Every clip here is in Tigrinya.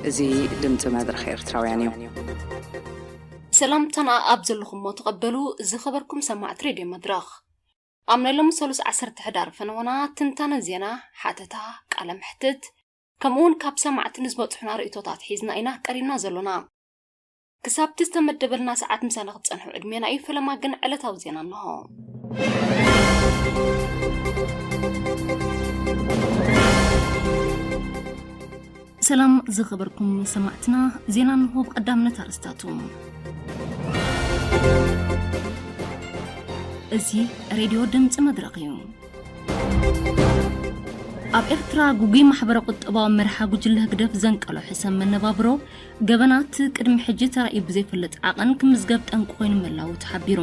እዚ ድምፂ መድረኽ ኤርትራውያን እዩ። ሰላምታና ኣብ ዘለኹሞ ተቐበሉ። ዝኸበርኩም ሰማዕቲ ሬድዮ መድረኽ፣ ኣብ ናይ ሎሚ ሰሉስ ዓሰርተ ሕዳር ፈነወና ትንታነ ዜና፣ ሓተታ፣ ቃለ መሕትት፣ ከምኡውን ካብ ሰማዕቲ ንዝበጽሑና ርእይቶታት ሒዝና ኢና ቀሪብና ዘሎና። ክሳብቲ ዝተመደበልና ሰዓት ምሳና ክትጸንሑ ዕድሜና እዩ። ፈለማ ግን ዕለታዊ ዜና እንሆ። ሰላም ዝኸበርኩም ሰማዕትና፣ ዜና እንሆ። ብቐዳምነት ኣርእስታቱ። እዚ ሬድዮ ድምፂ መድረኽ እዩ። ኣብ ኤርትራ ግጉይ ማሕበረ ቁጠባዊ መርሓ ጉጅለ ህግደፍ ዘንቀሎ ሕሰም መነባብሮ ገበናት ቅድሚ ሕጂ ተራእዩ ብዘይፈልጥ ዓቐን ክምዝገብ ጠንቂ ኮይኑ ምህላዉ ተሓቢሩ።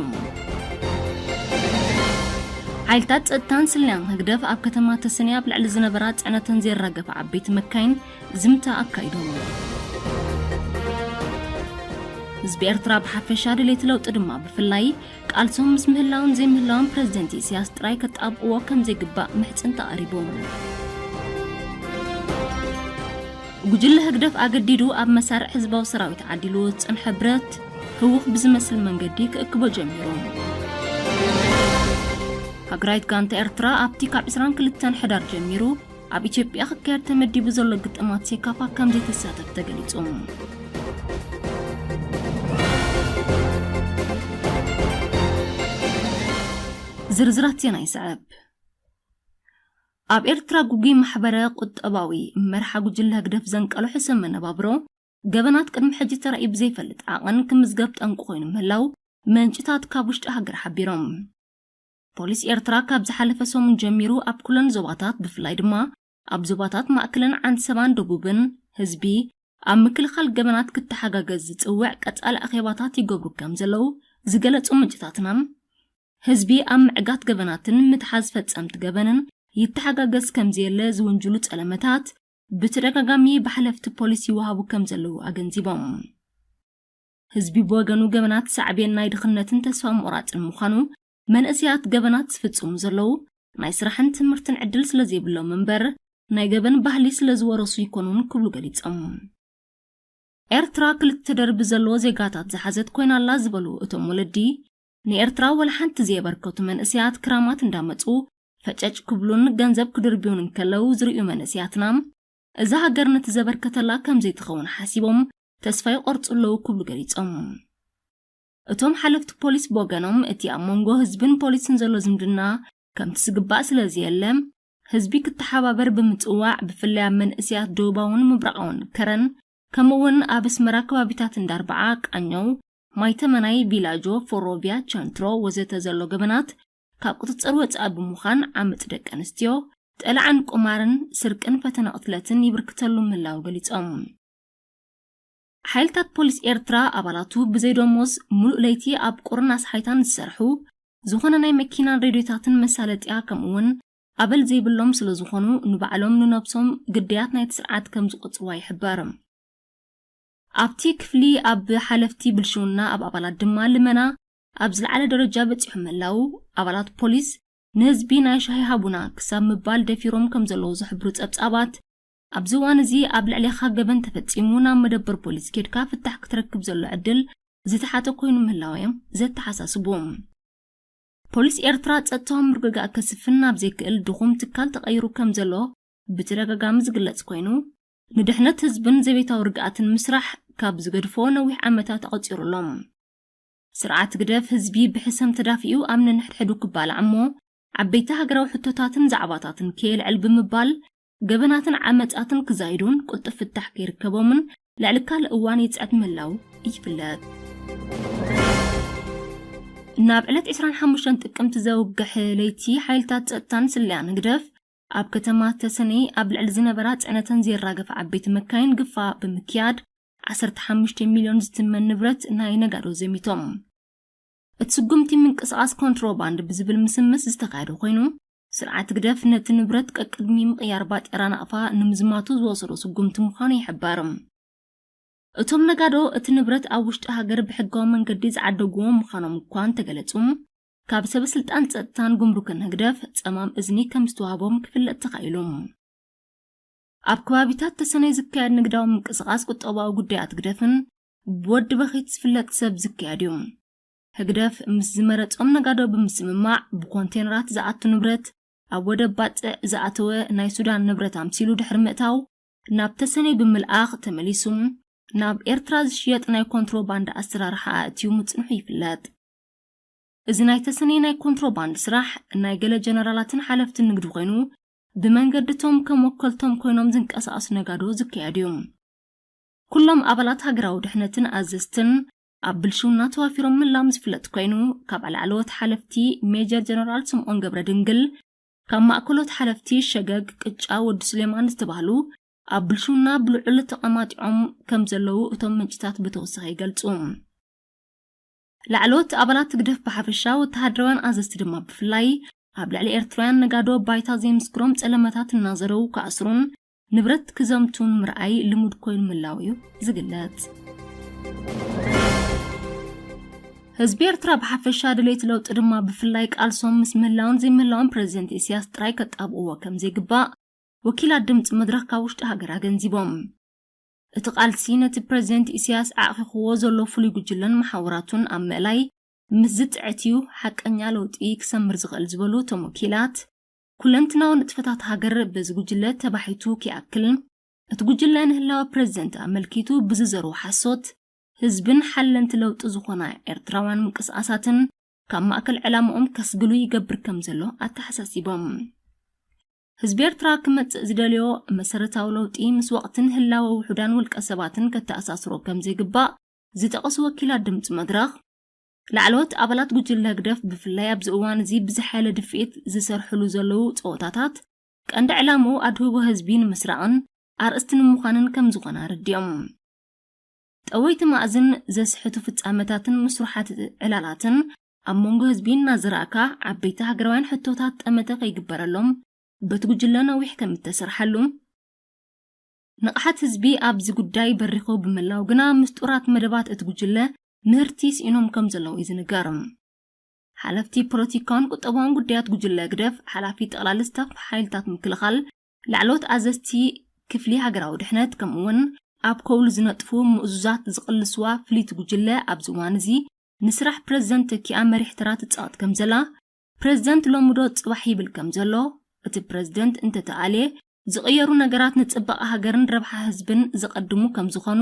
ሓይልታት ጸጥታን ስለያን ህግደፍ ኣብ ከተማ ተሰንያ ኣብ ልዕሊ ዝነበራ ጽዕነተን ዘየራገፋ ዓበይቲ መካይን ዝምታ ኣካይዶም። ህዝቢ ኤርትራ ብሓፈሻ ድሌት ለውጢ ድማ ብፍላይ ቃልሶም ምስ ምህላውን ዘይምህላውን ፕረዚደንት ኢሳያስ ጥራይ ከጣብቕዎ ከም ዘይግባእ ምሕጽንታ ቀሪቡ። ጉጅለ ህግደፍ ኣገዲዱ ኣብ መሳርዕ ህዝባዊ ሰራዊት ዓዲሉ ዝጸንሐ ብረት ህውኽ ብዝመስል መንገዲ ክእክቦ ጀሚሩ። ሃገራዊት ጋንታ ኤርትራ ኣብቲ ካብ ዕስራን ክልተን ሕዳር ጀሚሩ ኣብ ኢትዮጵያ ክካየድ ተመዲቡ ዘሎ ግጥማት ሴካፋ ከም ዘይትሳተፍ ተገሊጹ። ዝርዝራት ዜና ይስዕብ። ኣብ ኤርትራ ግጉይ ማሕበረ ቁጠባዊ መርሓ ጉጅለ ህግደፍ ዘንቀሎ ሕሰም መነባብሮ ገበናት ቅድሚ ሕጂ ተራእዩ ብዘይፈልጥ ዓቐን ክምዝገብ ጠንቂ ኮይኑ ምህላው ምንጭታት ካብ ውሽጢ ሃገር ሓቢሮም። ፖሊስ ኤርትራ ካብ ዝሓለፈ ሰሙን ጀሚሩ ኣብ ኩለን ዞባታት፣ ብፍላይ ድማ ኣብ ዞባታት ማእከልን ዓንሰባን ደቡብን፣ ህዝቢ ኣብ ምክልኻል ገበናት ክተሓጋገዝ ዝጽውዕ ቀጻሊ ኣኼባታት ይገብሩ ከም ዘለዉ ዝገለጹ ምንጭታትና፣ ህዝቢ ኣብ ምዕጋት ገበናትን ምትሓዝ ፈጸምቲ ገበንን ይተሓጋገዝ ከም ዘየለ ዝውንጅሉ ጸለመታት ብተደጋጋሚ ብሓለፍቲ ፖሊስ ይወሃቡ ከም ዘለዉ ኣገንዚቦም። ህዝቢ ብወገኑ ገበናት ሳዕቤን ናይ ድኽነትን ተስፋ ምቑራጽን ምዃኑ፣ መንእሰያት ገበናት ዝፍጽሙ ዘለዉ ናይ ስራሕን ትምህርትን ዕድል ስለ ዘይብሎም እምበር ናይ ገበን ባህሊ ስለ ዝወረሱ ኣይኮኑን ክብሉ ገሊጾም። ኤርትራ ክልተ ደርቢ ዘለዎ ዜጋታት ዝሓዘት ኮይና ኣላ ዝበሉ እቶም ወለዲ፣ ንኤርትራ ወላ ሓንቲ ዘየበርከቱ መንእሰያት ክራማት እንዳመጹ ፈጨጭ ክብሉን ገንዘብ ክድርብዩን እንከለዉ ዝርእዩ መንእሰያትና፣ እዛ ሃገር ነቲ ዘበርከተላ ከም ዘይትኸውን ሓሲቦም ተስፋ ይቖርጹ ኣለዉ ክብሉ ገሊጾም። እቶም ሓለፍቲ ፖሊስ ብወገኖም፣ እቲ ኣብ መንጎ ህዝብን ፖሊስን ዘሎ ዝምድና ከምቲ ዝግባእ ስለ ዘየለ፣ ህዝቢ ክተሓባበር ብምጽዋዕ፣ ብፍላይ ኣብ መንእሰያት ደቡባውን ምብራቓውን ከረን፣ ከምኡ'ውን ኣብ ኣስመራ ከባቢታት እንዳ ኣርብዓ፣ ቃኘው፣ ማይተመናይ፣ ቪላጆ፣ ፎሮቪያ፣ ቸንትሮ ወዘተ ዘሎ ገበናት ካብ ቁጽጽር ወጻኢ ብምዃን፣ ዓመጽ ደቂ ኣንስትዮ፣ ጠላዕን ቁማርን፣ ስርቅን ፈተነ ቅትለትን ይብርክተሉ ምህላዉ ገሊጾም። ሓይልታት ፖሊስ ኤርትራ ኣባላቱ ብዘይ ደሞዝ ሙሉእ ለይቲ ኣብ ቁርን ኣስሓይታን ዝሰርሑ፣ ዝኾነ ናይ መኪናን ሬድዮታትን መሳለጥያ ከምኡ'ውን ኣበል ዘይብሎም ስለ ዝኾኑ፣ ንባዕሎም ንነብሶም ግዳያት ናይቲ ስርዓት ከም ዝቖጽርዋ ይሕበር። ኣብቲ ክፍሊ ኣብ ሓለፍቲ ብልሽውና፣ ኣብ ኣባላት ድማ ልመና ኣብ ዝለዓለ ደረጃ በጺሑ ምህላዉ፣ ኣባላት ፖሊስ ንህዝቢ ናይ ሻሂ ሃቡና ክሳብ ምባል ደፊሮም ከም ዘለዉ ዝሕብሩ ጸብጻባት፣ ኣብዚ እዋን እዚ ኣብ ልዕሌኻ ገበን ተፈጺሙ ናብ መደበር ፖሊስ ኬድካ ፍታሕ ክትረክብ ዘሎ ዕድል ዝተሓተ ኮይኑ ምህላዉ እዮም ዘተሓሳስቡ። ፖሊስ ኤርትራ ጸጥታዊ ምርግጋእ ከስፍን ናብ ዘይክእል ድኹም ትካል ተቐይሩ ከም ዘሎ ብተደጋጋሚ ዝግለጽ ኮይኑ፣ ንድሕነት ህዝብን ዘቤታዊ ርግኣትን ምስራሕ ካብ ዝገድፎ ነዊሕ ዓመታት ኣቐጺሩ ኣሎ። ስርዓት ህግደፍ ህዝቢ ብሕሰም ተዳፊኡ ኣብ ነንሕድሕዱ ክባላዕ እሞ፣ ዓበይቲ ሃገራዊ ሕቶታትን ዛዕባታትን ከየልዕል ብምባል፣ ገበናትን ዓመጻትን ክዛይዱን ቅልጡፍ ፍታሕ ከይርከቦምን ልዕሊ ካልእ እዋን ይጽዕት ምህላዉ ይፍለጥ። ናብ ዕለት ዕስራን ሓሙሽተን ጥቅምቲ ዘውግሕ ለይቲ፣ ሓይልታት ጸጥታን ስለያን ህግደፍ ኣብ ከተማ ተሰነይ ኣብ ልዕሊ ዝነበራ ጽዕነተን ዘየራገፋ ዓበይቲ መካይን ግፋ ብምክያድ፣ ዓሰርተ ሓሙሽተ ሚልዮን ዝትመን ንብረት ናይ ነጋዶ ዘሚቶም። እቲ ስጉምቲ ምንቅስቓስ ኮንትሮባንድ ብዝብል ምስምስ ዝተኻየደ ኮይኑ፣ ስርዓት ህግደፍ ነቲ ንብረት ቀቅድሚ ምቕያር ባጤራ ናቕፋ ንምዝማቱ ዝወሰዶ ስጉምቲ ምዃኑ ይሕበር። እቶም ነጋዶ እቲ ንብረት ኣብ ውሽጢ ሃገር ብሕጋዊ መንገዲ ዝዓደግዎ ምዃኖም እኳ እንተገለጹ፣ ካብ ሰበ ስልጣን ጸጥታን ጉምሩክን ህግደፍ ጸማም እዝኒ ከም ዝተዋህቦም ክፍለጥ ተኻኢሉ። ኣብ ከባቢታት ተሰነይ ዝካየድ ንግዳዊ ምንቅስቓስ ቁጠባዊ ጉዳያት ህግደፍን ብወዲ በኺት ዝፍለጥ ሰብ ዝካየድ እዩ። ህግደፍ ምስ ዝመረጾም ነጋዶ ብምስምማዕ ብኮንቴነራት ዝኣቱ ንብረት ኣብ ወደብ ባጽዕ ዝኣተወ ናይ ሱዳን ንብረት ኣምሲሉ ድሕሪ ምእታው ናብ ተሰነይ ብምልኣኽ ተመሊሱ ናብ ኤርትራ ዝሽየጥ ናይ ኮንትሮባንድ ኣሰራርሓ ኣእትዩ ምጽንሑ ይፍለጥ። እዚ ናይ ተሰነይ ናይ ኮንትሮባንድ ስራሕ ናይ ገለ ጀነራላትን ሓለፍትን ንግዲ ኮይኑ ብመንገድቶም ከም ወከልቶም ኮይኖም ዝንቀሳቐሱ ነጋዶ ዝካየድ እዩ። ኩሎም ኣባላት ሃገራዊ ድሕነትን ኣዘዝትን ኣብ ብልሽውና ተዋፊሮም ምህላዎም ዝፍለጥ ኮይኑ ካብ ላዕለዎት ሓለፍቲ ሜጀር ጀነራል ስምዖን ገብረ ድንግል ካብ ማእከሎት ሓለፍቲ ሸገግ ቅጫ ወዲ ሱሌማን ዝተባህሉ ኣብ ብልሽውና ብልዑል ተቐማጢዖም ከም ዘለዉ እቶም ምንጭታት ብተወሳኺ ይገልጹ። ላዕለዎት ኣባላት ህግደፍ ብሓፈሻ ወተሃደራውያን ኣዘዝቲ ድማ ብፍላይ ኣብ ልዕሊ ኤርትራውያን ነጋዶ ባይታ ዘይምስክሮም ጸለመታት እናዘረው ክኣስሩን ንብረት ክዘምቱን ምርኣይ ልሙድ ኮይኑ ምላው እዩ ዝግለጽ። ህዝቢ ኤርትራ ብሓፈሻ ድሌት ለውጢ ድማ ብፍላይ ቃልሶም ምስ ምህላውን ዘይምህላውን ፕሬዚደንት ኢሳያስ ጥራይ ከጣብቕዎ ከም ዘይግባእ ወኪላት ድምፂ መድረኽ ካብ ውሽጢ ሃገር ኣገንዚቦም። እቲ ቃልሲ ነቲ ፕሬዚደንት ኢሳያስ ኣዕኺኽዎ ዘሎ ፍሉይ ጉጅለን መሓውራቱን ኣብ ምእላይ ምስ ዝጽዕት እዩ ሓቀኛ ለውጢ ክሰምር ዝኽእል ዝበሉ እቶም ወኪላት፣ ኩለንትናዊ ንጥፈታት ሃገር በዚ ጉጅለ ተባሒቱ ክይኣክል፣ እቲ ጉጅለ ንህላወ ፕሬዚደንት ኣመልኪቱ ብዝዘርዎ ሓሶት፣ ህዝብን ሓለንቲ ለውጢ ዝኾና ኤርትራውያን ምንቅስቓሳትን ካብ ማእከል ዕላምኦም ከስግሉ ይገብር ከም ዘሎ ኣተሓሳሲቦም። ህዝቢ ኤርትራ ክመጽእ ዝደልዮ መሰረታዊ ለውጢ ምስ ወቕትን ህላወ ውሑዳን ውልቀ ሰባትን ከተኣሳስሮ ከም ዘይግባእ ዝጠቐሱ ወኪላት ድምፂ መድረኽ፣ ላዕለዎት ኣባላት ጉጅለ ህግደፍ ብፍላይ ኣብዚ እዋን እዚ ብዝሓየለ ድፍኢት ዝሰርሕሉ ዘለዉ ጸወታታት ቀንዲ ዕላምኡ ኣድህቦ ህዝቢ ንምስራቕን ኣርእስቲ ንምዃንን ከም ዝኾነ ኣረዲኦም። ጠወይቲ ማእዝን ዘስሕቱ ፍጻመታትን ምስሩሓት ዕላላትን ኣብ መንጎ ህዝቢ እናዘራእካ ዓበይቲ ሃገራውያን ሕቶታት ጠመተ ከይግበረሎም በቲ ጉጅለ ነዊሕ ከም እተሰርሓሉ፣ ንቕሓት ህዝቢ ኣብዚ ጉዳይ በሪኹ ብምላው ግና ምስጡራት መደባት እቲ ጉጅለ ምህርቲ ስኢኖም ከም ዘለዉ እዩ ዝንገር። ሓለፍቲ ፖለቲካውን ቁጠባውን ጉዳያት ጉጅለ ህግደፍ፣ ሓላፊ ጠቕላሊ ስታፍ ሓይልታት ምክልኻል፣ ላዕለዎት ኣዘዝቲ ክፍሊ ሃገራዊ ድሕነት፣ ከምኡ እውን ኣብ ከውሊ ዝነጥፉ ምእዙዛት ዝቕልስዋ ፍልይቲ ጉጅለ ኣብዚ እዋን እዚ ንስራሕ ፕሬዚደንት ተኪኣ መሪሕ ተራ ትጻወት ከም ዘላ ፕሬዚደንት ሎሚ ዶ ጽባሕ ይብል ከም ዘሎ፣ እቲ ፕሬዚደንት እንተተኣልየ ዝቕየሩ ነገራት ንጽባቐ ሃገርን ረብሓ ህዝብን ዘቐድሙ ከም ዝኾኑ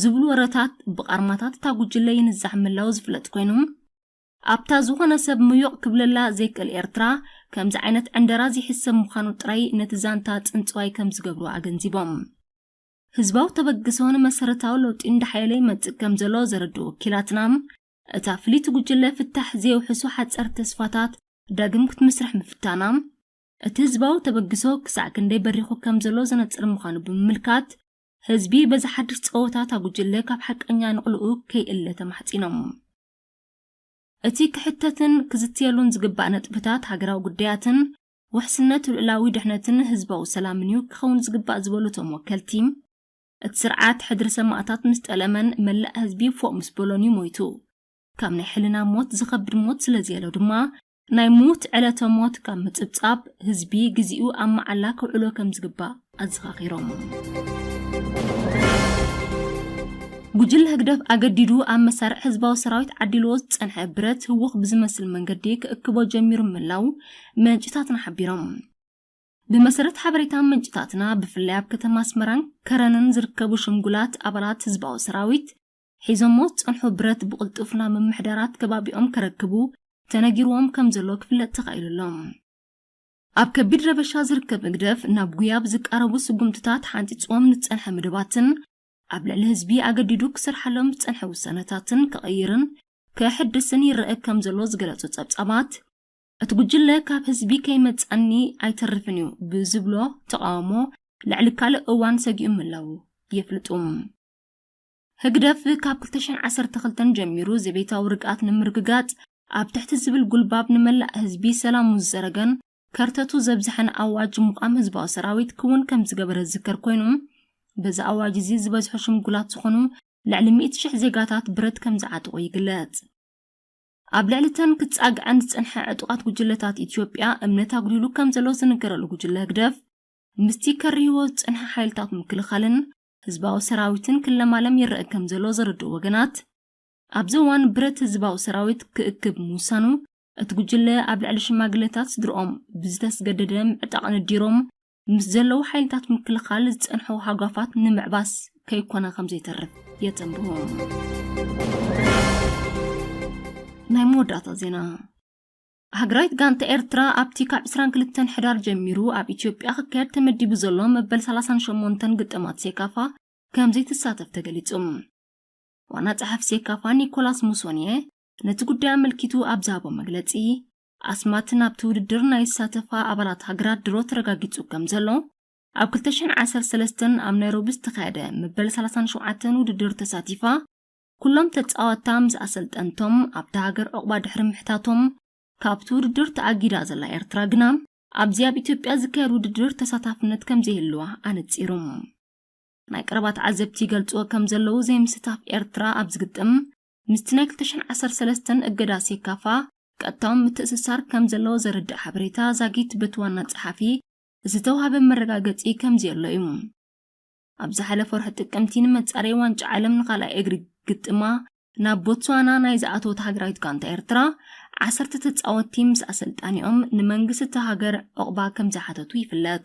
ዝብሉ ወረታት ብቓርማታት እታ ጉጅለ ይንዛሕ ምህላው ዝፍለጥ ኮይኑ፣ ኣብታ ዝኾነ ሰብ ምዩቕ ክብለላ ዘይክእል ኤርትራ ከምዚ ዓይነት ዕንደራ ዘይሕሰብ ምዃኑ ጥራይ ነቲ ዛንታ ጽንጽዋይ ከም ዝገብሮ ኣገንዚቦም። ህዝባዊ ተበግሶ ንመሰረታዊ ለውጢ እንዳሓየለ ይመጽእ ከም ዘሎ ዘረድኡ ወኪላትና፣ እታ ፍልይቲ ጉጅለ ፍታሕ ዘየውሕሱ ሓጸርቲ ተስፋታት ዳግም ክትምስርሕ ምፍታና፣ እቲ ህዝባዊ ተበግሶ ክሳዕ ክንደይ በሪኹ ከም ዘሎ ዘነጽር ምዃኑ ብምምልካት፣ ህዝቢ በዚ ሓድሽ ጸወታ እታ ጉጅለ ካብ ሓቀኛ ንቕልኡ ከይእለ ተማሕጺኖም። እቲ ክሕተትን ክዝትየሉን ዝግባእ ነጥብታት ሃገራዊ ጉዳያትን ውሕስነት ልኡላዊ ድሕነትን ህዝባዊ ሰላምን እዩ ክኸውን ዝግባእ ዝበሉ እቶም ወከልቲ፣ እቲ ስርዓት ሕድሪ ሰማእታት ምስ ጠለመን መላእ ህዝቢ ፎእ ምስ በሎን እዩ ሞይቱ። ካብ ናይ ሕልና ሞት ዝኸብድ ሞት ስለ ዘየሎ ድማ ናይ ምዉት ዕለተ ሞት ካብ ምጽብጻብ ህዝቢ ግዚኡ ኣብ መዓላ ከውዕሎ ከም ዝግባእ ኣዘኻኺሮም። ጉጅለ ህግደፍ ኣገዲዱ ኣብ መሳርዕ ህዝባዊ ሰራዊት ዓዲልዎ ዝጸንሐ ብረት ህውኽ ብዝመስል መንገዲ ክእክቦ ጀሚሩ ምህላው ምንጭታትና ሓቢሮም። ብመሰረት ሓበሬታ ምንጭታትና፣ ብፍላይ ኣብ ከተማ ኣስመራን ከረንን ዝርከቡ ሽምጉላት ኣባላት ህዝባዊ ሰራዊት ሒዞሞ ዝጸንሑ ብረት ብቕልጡፍ ናብ ምምሕዳራት ከባቢኦም ከረክቡ ተነጊርዎም ከም ዘሎ ክፍለጥ ተኻኢሉ ኣሎ። ኣብ ከቢድ ረበሻ ዝርከብ ህግደፍ ናብ ጉያ ብዝቃረቡ ስጉምትታት ሓንጺጽዎም ንዝጸንሐ መደባትን ኣብ ልዕሊ ህዝቢ ኣገዲዱ ክሰርሓሎም ዝጸንሐ ውሳነታትን ክቕይርን ክሕድስን ይረአ ከም ዘሎ ዝገለጹ ጸብጻባት፣ እቲ ጉጅለ ካብ ህዝቢ ከይመጻኒ ኣይተርፍን እዩ ብዝብሎ ተቓውሞ ልዕሊ ካልእ እዋን ሰጊኡ ምህላዉ የፍልጡ። ህግደፍ ካብ ክልተ ሽሕን ዓሰርተ ክልተን ጀሚሩ ዘቤታዊ ርግኣት ንምርግጋጽ ኣብ ትሕቲ ዝብል ጉልባብ ንመላእ ህዝቢ ሰላሙ ዝዘረገን ከርተቱ ዘብዝሐን ኣዋጅ ምቋም ህዝባዊ ሰራዊት ክውን ከም ዝገበረ ዝዝከር ኮይኑ፣ በዚ ኣዋጅ እዚ ዝበዝሑ ሽምጉላት ዝኾኑ ልዕሊ ሚእቲ ሽሕ ዜጋታት ብረት ከም ዝዓጠቑ ይግለጽ። ኣብ ልዕሊ እተን ክጻግዐን ዝጸንሐ ዕጡቓት ጉጅለታት ኢትዮጵያ እምነት ኣጉዲሉ ከም ዘሎ ዝንገረሉ ጉጅለ ህግደፍ፣ ምስቲ ከሪህዎ ዝጸንሐ ሓይልታት ምክልኻልን ህዝባዊ ሰራዊትን ክለማለም ይረአ ከም ዘሎ ዘረድኡ ወገናት፣ ኣብዚ እዋን ብረት ህዝባዊ ሰራዊት ክእክብ ምውሳኑ፣ እቲ ጉጅለ ኣብ ልዕሊ ሽማግለታት ስድርኦም ብዝተስገደደ ምዕጣቕ ነዲሮም ምስ ዘለዉ ሓይልታት ምክልኻል ዝጸንሑ ሃጓፋት ንምዕባስ ከይኮነ ከም ዘይተርፍ የጸንብቡ። ናይ መወዳእታ ዜና። ሃገራዊት ጋንታ ኤርትራ ኣብቲ ካብ ዕስራን ክልተን ሕዳር ጀሚሩ ኣብ ኢትዮጵያ ክካየድ ተመዲቡ ዘሎ መበል ሰላሳን ሸሞንተን ግጥማት ሴካፋ ከም ዘይትሳተፍ ተገሊጹ። ዋና ጸሓፊ ሴካፋ ኒኮላስ ሙሶንየ ነቲ ጉዳይ ኣመልኪቱ ኣብ ዝሃቦ መግለጺ፣ ኣስማት ናብቲ ውድድር ናይ ዝሳተፋ ኣባላት ሃገራት ድሮ ተረጋጊጹ ከም ዘሎ፣ ኣብ ክልተ ሽሕን ዓሰርተ ሰለስተን ኣብ ናይሮቢ ዝተኻየደ መበል ሰላሳን ሸውዓተን ውድድር ተሳቲፋ፣ ኩሎም ተጻወትታ ምስ ኣሰልጠንቶም ኣብታ ሃገር ዕቑባ ድሕሪ ምሕታቶም፣ ካብቲ ውድድር ተኣጊዳ ዘላ ኤርትራ ግና፣ ኣብዚ ኣብ ኢትዮጵያ ዝካየድ ውድድር ተሳታፍነት ከም ዘይህልዋ ኣነጺሩ። ናይ ቀረባ ተዓዘብቲ ይገልጽዎ ከም ዘለዉ፣ ዘይምስታፍ ኤርትራ ኣብ ዝግጥም ምስቲ ናይ ክልተ ሽሕን ዓሰርተ ሰለስተን እገዳ ሴካፋ ቀጥታዊ ምትእስሳር ከም ዘለዎ ዘረድእ ሓበሬታ ዛጊት በቲ ዋና ጸሓፊ ዝተዋህበ መረጋገጺ ከም ዘየሎ እዩ። ኣብ ዝሓለፈ ወርሒ ጥቅምቲ ንመጻረዪ ዋንጫ ዓለም ንኻልኣይ እግሪ ግጥማ ናብ ቦትስዋና ናይ ዝኣተወት ሃገራዊት ጋንታ ኤርትራ፣ ዓሰርተ ተጻወትቲ ምስ ኣሰልጣኒኦም ንመንግስቲ እታ ሃገር ዕቑባ ከም ዝሓተቱ ይፍለጥ።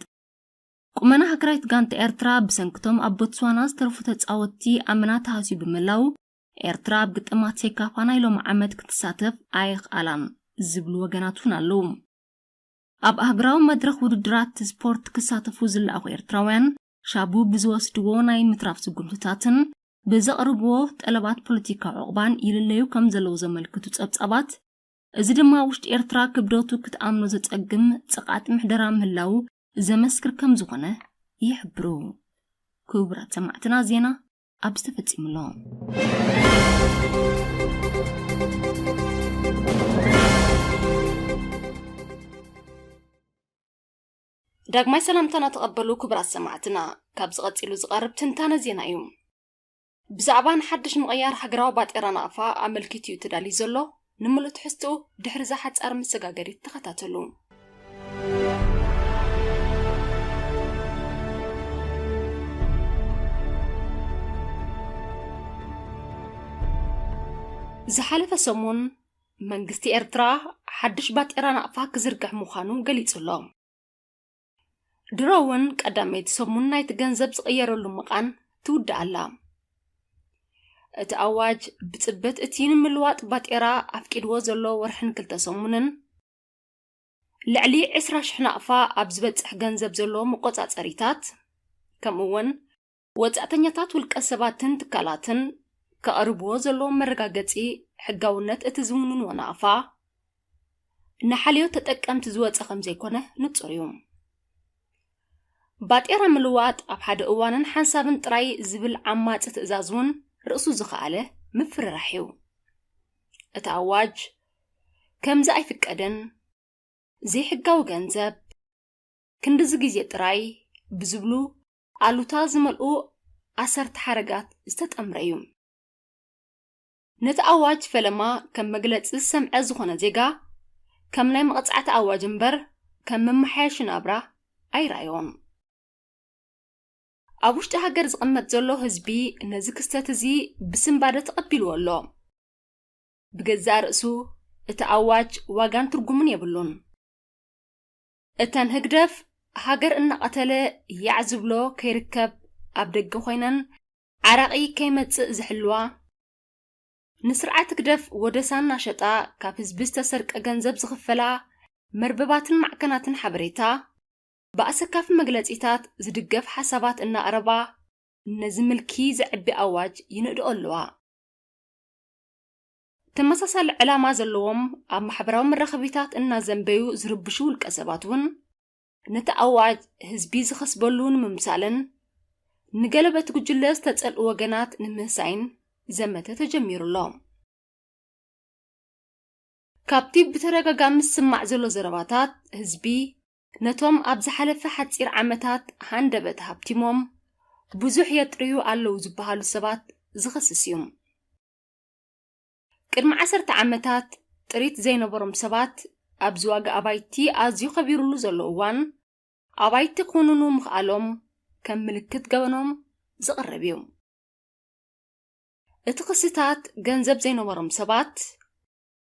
ቁመና ሃገራዊት ጋንታ ኤርትራ ብሰንክቶም ኣብ ቦትስዋና ዝተረፉ ተጻወትቲ ኣመና ተሃስዩ ብምህላው፣ ኤርትራ ኣብ ግጥማት ሴካፋ ናይ ሎሚ ዓመት ክትሳተፍ ኣይኽኣላን ዝብሉ ወገናት እውን ኣለዉ። ኣብ ኣህጉራዊ መድረኽ ውድድራት ስፖርት ክሳተፉ ዝለኣኹ ኤርትራውያን፣ ሻቡ ብዝወስድዎ ናይ ምትራፍ ስጉምትታትን ብዘቕርብዎ ጠለባት ፖለቲካዊ ዕቑባን ይልለዩ ከም ዘለዉ ዘመልክቱ ጸብጻባት፣ እዚ ድማ ውሽጢ ኤርትራ ክብደቱ ክትኣምኖ ዘጸግም ጸቓጢ ምሕደራ ምህላዉ ዘመስክር ከም ዝኾነ ይሕብሩ። ክቡራት ሰማዕትና፣ ዜና ኣብዚ ተፈጺሙ ኣሎ። ዳግማይ ሰላምታና ተቐበሉ ክቡራት ሰማዕትና። ካብዚ ቀጺሉ ዝቐርብ ትንታነ ዜና እዩ። ብዛዕባ ንሓድሽ ምቕያር ሃገራዊ ባጤራ ናቕፋ ኣመልኪቱ እዩ ተዳልዩ ዘሎ። ንምሉእ ትሕዝትኡ ድሕሪ እዛ ሓጻር መሰጋገሪት ተኸታተሉ። ዝሓለፈ ሰሙን መንግስቲ ኤርትራ ሓድሽ ባጤራ ናቕፋ ክዝርግሕ ምዃኑ ገሊጹ ኣሎ። ድሮ እውን ቀዳመይቲ ሰሙን ናይቲ ገንዘብ ዝቕየረሉ ምቓን ትውዳእ ኣላ። እቲ ኣዋጅ ብጽበት እቲ ንምልዋጥ ባጤራ ኣፍቂድዎ ዘሎ ወርሕን ክልተ ሰሙንን፣ ልዕሊ ዕስራ ሽሕ ናቕፋ ኣብ ዝበጽሕ ገንዘብ ዘሎ መቆጻጸሪታት፣ ከምኡ እውን ወጻእተኛታት ውልቀ ሰባትን ትካላትን ከቕርብዎ ዘለዎም መረጋገጺ ሕጋውነት እቲ ዝውንንዎ ናቕፋ፣ ንሓልዮት ተጠቀምቲ ዝወጸ ከም ዘይኮነ ንጹር እዩ። ባጤራ ምልዋጥ ኣብ ሓደ እዋንን ሓንሳብን ጥራይ ዝብል ዓማጺ ትእዛዝ እውን ርእሱ ዝኸኣለ ምፍርራሕ እዩ። እቲ ኣዋጅ፣ ከምዚ ኣይፍቀድን፣ ዘይሕጋዊ ገንዘብ፣ ክንድዚ ግዜ ጥራይ ብዝብሉ ኣሉታ ዝመልኡ ዓሰርተ ሓረጋት ዝተጠምረ እዩ። ነቲ ኣዋጅ ፈለማ ከም መግለጺ ዝሰምዐ ዝኾነ ዜጋ፣ ከም ናይ መቕጻዕቲ ኣዋጅ እምበር ከም መመሓየሺ ናብራ ኣይረኣዮን። ኣብ ውሽጢ ሃገር ዝቕመጥ ዘሎ ህዝቢ ነዚ ክስተት እዚ ብስንባደ ተቐቢልዎ ኣሎ። ብገዛእ ርእሱ እቲ ኣዋጅ ዋጋን ትርጉምን የብሉን። እተን ህግደፍ ሃገር እናቐተለ ያዕ ዝብሎ ከይርከብ ኣብ ደገ ኮይነን ዓራቒ ከይመጽእ ዝሕልዋ፣ ንስርዓት ህግደፍ ወደሳ እናሸጣ ካብ ህዝቢ ዝተሰርቀ ገንዘብ ዝኽፈላ መርበባትን ማዕከናትን ሓበሬታ፣ ብኣሰካፊ መግለጺታት ዝድገፍ ሓሳባት እናቕረባ፣ ነዚ ምልኪ ዘዕቢ ኣዋጅ ይንእድኦ ኣለዋ። ተመሳሳሊ ዕላማ ዘለዎም ኣብ ማሕበራዊ መራኸቢታት እናዘንበዩ ዝርብሹ ውልቀ ሰባት እውን፣ ነቲ ኣዋጅ ህዝቢ ዝኸስበሉ ንምምሳልን ንገለ በቲ ጉጅለ ዝተጸልኡ ወገናት ንምህሳይን ዘመተ ተጀሚሩ ኣሎ። ካብቲ ብተደጋጋሚ ዝስማዕ ዘሎ ዘረባታት፣ ህዝቢ ነቶም ኣብ ዝሓለፈ ሓጺር ዓመታት ሃንደበት ሃብቲሞም ብዙሕ የጥርዩ ኣለዉ ዝበሃሉ ሰባት ዝኸስስ እዩ። ቅድሚ ዓሰርተ ዓመታት ጥሪት ዘይነበሮም ሰባት ኣብዚ ዋጋ ኣባይቲ ኣዝዩ ከቢሩሉ ዘሎ እዋን፣ ኣባይቲ ክውንኑ ምኽኣሎም ከም ምልክት ገበኖም ዝቐርብ እዩ። እቲ ክስታት ገንዘብ ዘይነበሮም ሰባት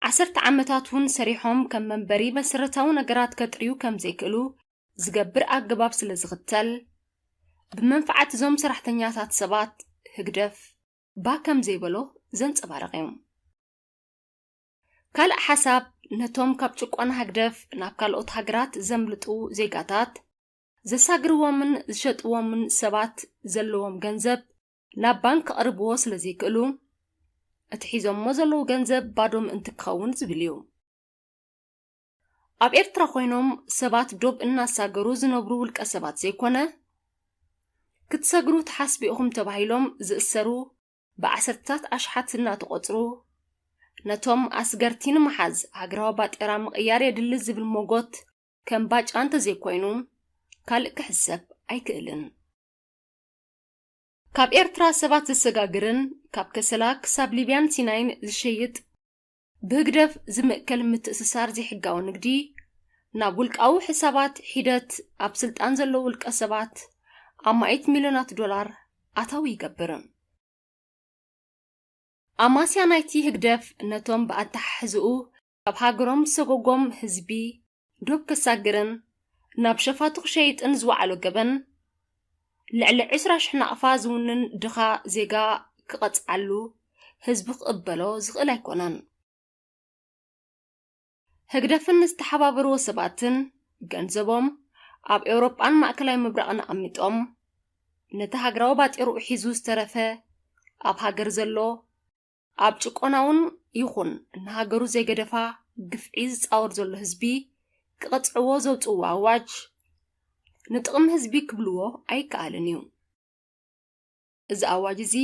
ዓሰርተ ዓመታት እውን ሰሪሖም ከም መንበሪ መሰረታዊ ነገራት ከጥርዩ ከም ዘይክእሉ ዝገብር ኣገባብ ስለ ዝኽተል፣ ብመንፈዓት እዞም ሰራሕተኛታት ሰባት ህግደፍ ባ ከም ዘይበሎ ዘንጸባርቕ እዩ። ካልእ ሓሳብ፣ ነቶም ካብ ጭቆና ህግደፍ ናብ ካልኦት ሃገራት ዘምልጡ ዜጋታት ዘሳግርዎምን ዝሸጥዎምን ሰባት ዘለዎም ገንዘብ ናብ ባንክ ከቕርብዎ ስለ ዘይክእሉ፣ እቲ ሒዞሞ ዘለዉ ገንዘብ ባዶ ምእንቲ ክኸውን ዝብል እዩ። ኣብ ኤርትራ ኮይኖም ሰባት ዶብ እናሳገሩ ዝነብሩ ውልቀ ሰባት ዘይኮነ፣ ክትሰግሩ ትሓስቡ ኢኹም ተባሂሎም ዝእሰሩ ብዓሰርታት ኣሽሓት እናተቖጽሩ፣ ነቶም ኣስገርቲ ንምሓዝ ሃገራዊ ባጤራ ምቕያር የድሊ ዝብል ሞጎት ከም ባጫ እንተዘይኮይኑ ካልእ ክሕሰብ ኣይክእልን። ካብ ኤርትራ ሰባት ዘሰጋግርን ካብ ከሰላ ክሳብ ሊብያን ሲናይን ዝሸይጥ ብህግደፍ ዝምእከል ምትእስሳር ዘይሕጋዊ ንግዲ፣ ናብ ውልቃዊ ሕሳባት ሒደት ኣብ ስልጣን ዘለዉ ውልቀ ሰባት ኣማኢት ሚልዮናት ዶላር ኣታዊ ይገብር። ኣማስያ ናይቲ ህግደፍ ነቶም ብኣተሓሕዝኡ ካብ ሃገሮም ዝሰጎጎም ህዝቢ ዶብ ከሳግርን ናብ ሸፋቱ ክሸይጥን ዝወዓሎ ገበን፣ ልዕሊ ዕስራ ሽሕ ናቕፋ ዝውንን ድኻ ዜጋ ክቐጽዓሉ ህዝቢ ክቕበሎ ዝኽእል ኣይኮነን። ህግደፍን ዝተሓባበርዎ ሰባትን ገንዘቦም ኣብ ኤውሮጳን ማእከላይ ምብራቕን ኣቐሚጦም፣ ነቲ ሃገራዊ ባጤርኡ ሒዙ ዝተረፈ ኣብ ሃገር ዘሎ፣ ኣብ ጭቆናውን ይኹን ንሃገሩ ዘይገደፋ ግፍዒ ዝጻወር ዘሎ ህዝቢ ክቐጽዕዎ ዘውጽእዎ ኣዋጅ፣ ንጥቕሚ ህዝቢ ክብልዎ ኣይከኣልን እዩ። እዚ ኣዋጅ እዚ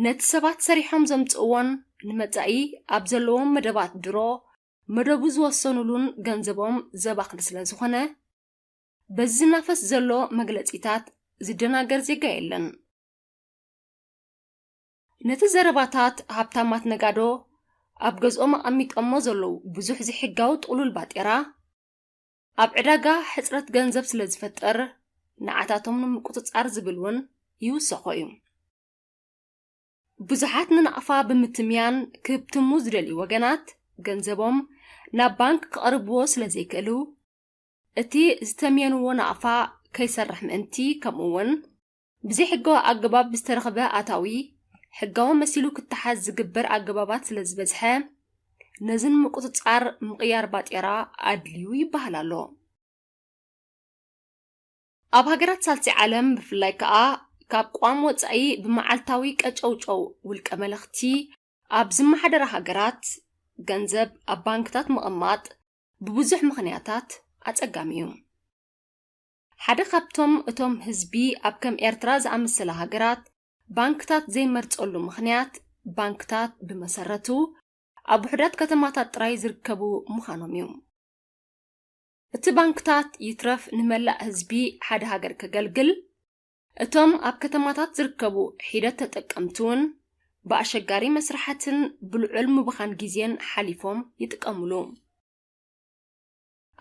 ነቲ ሰባት ሰሪሖም ዘምጽእዎን ንመጻኢ ኣብ ዘለዎም መደባት ድሮ መደቡ ዝወሰኑሉን ገንዘቦም ዘባኽን ስለ ዝኾነ፣ በዚ ዝናፈስ ዘሎ መግለጺታት ዝደናገር ዜጋ የለን። ነቲ ዘረባታት ሃብታማት ነጋዶ ኣብ ገዝኦም ኣቐሚጦሞ ዘለዉ ብዙሕ ዘይሕጋዊ ጥቕሉል ባጤራ፣ ኣብ ዕዳጋ ሕጽረት ገንዘብ ስለ ዝፈጥር፣ ንዓታቶም ንምቁጽጻር ዝብል እውን ይውሰኾ እዩ። ብዙሓት ንናቕፋ ብምትምያን ክህብትሙ ዝደልዩ ወገናት፣ ገንዘቦም ናብ ባንክ ከቕርብዎ ስለ ዘይክእሉ፣ እቲ ዝተምየንዎ ናቕፋ ከይሰርሕ ምእንቲ፣ ከምኡ እውን ብዘይሕጋዊ ኣገባብ ዝተረኽበ ኣታዊ ሕጋዊ መሲሉ ክተሓዝ ዝግበር ኣገባባት ስለ ዝበዝሐ፣ ነዚ ንምቁጽጻር ምቕያር ባጤራ ኣድልዩ ይበሃል ኣሎ። ኣብ ሃገራት ሳልሲ ዓለም ብፍላይ ከኣ ካብ ቋም ወጻኢ ብመዓልታዊ ቀጨውጨው ውልቀ መለኽቲ ኣብ ዝመሓደራ ሃገራት፣ ገንዘብ ኣብ ባንክታት ምቕማጥ ብብዙሕ ምኽንያታት ኣጸጋሚ እዩ። ሓደ ካብቶም እቶም ህዝቢ ኣብ ከም ኤርትራ ዝኣመሰላ ሃገራት ባንክታት ዘይመርጸሉ ምኽንያት፣ ባንክታት ብመሰረቱ ኣብ ውሑዳት ከተማታት ጥራይ ዝርከቡ ምዃኖም እዩ። እቲ ባንክታት ይትረፍ ንመላእ ህዝቢ ሓደ ሃገር ከገልግል፣ እቶም ኣብ ከተማታት ዝርከቡ ሒደት ተጠቀምቲ እውን ብኣሸጋሪ መስርሓትን ብልዑል ምብኻን ግዜን ሓሊፎም ይጥቀምሉ።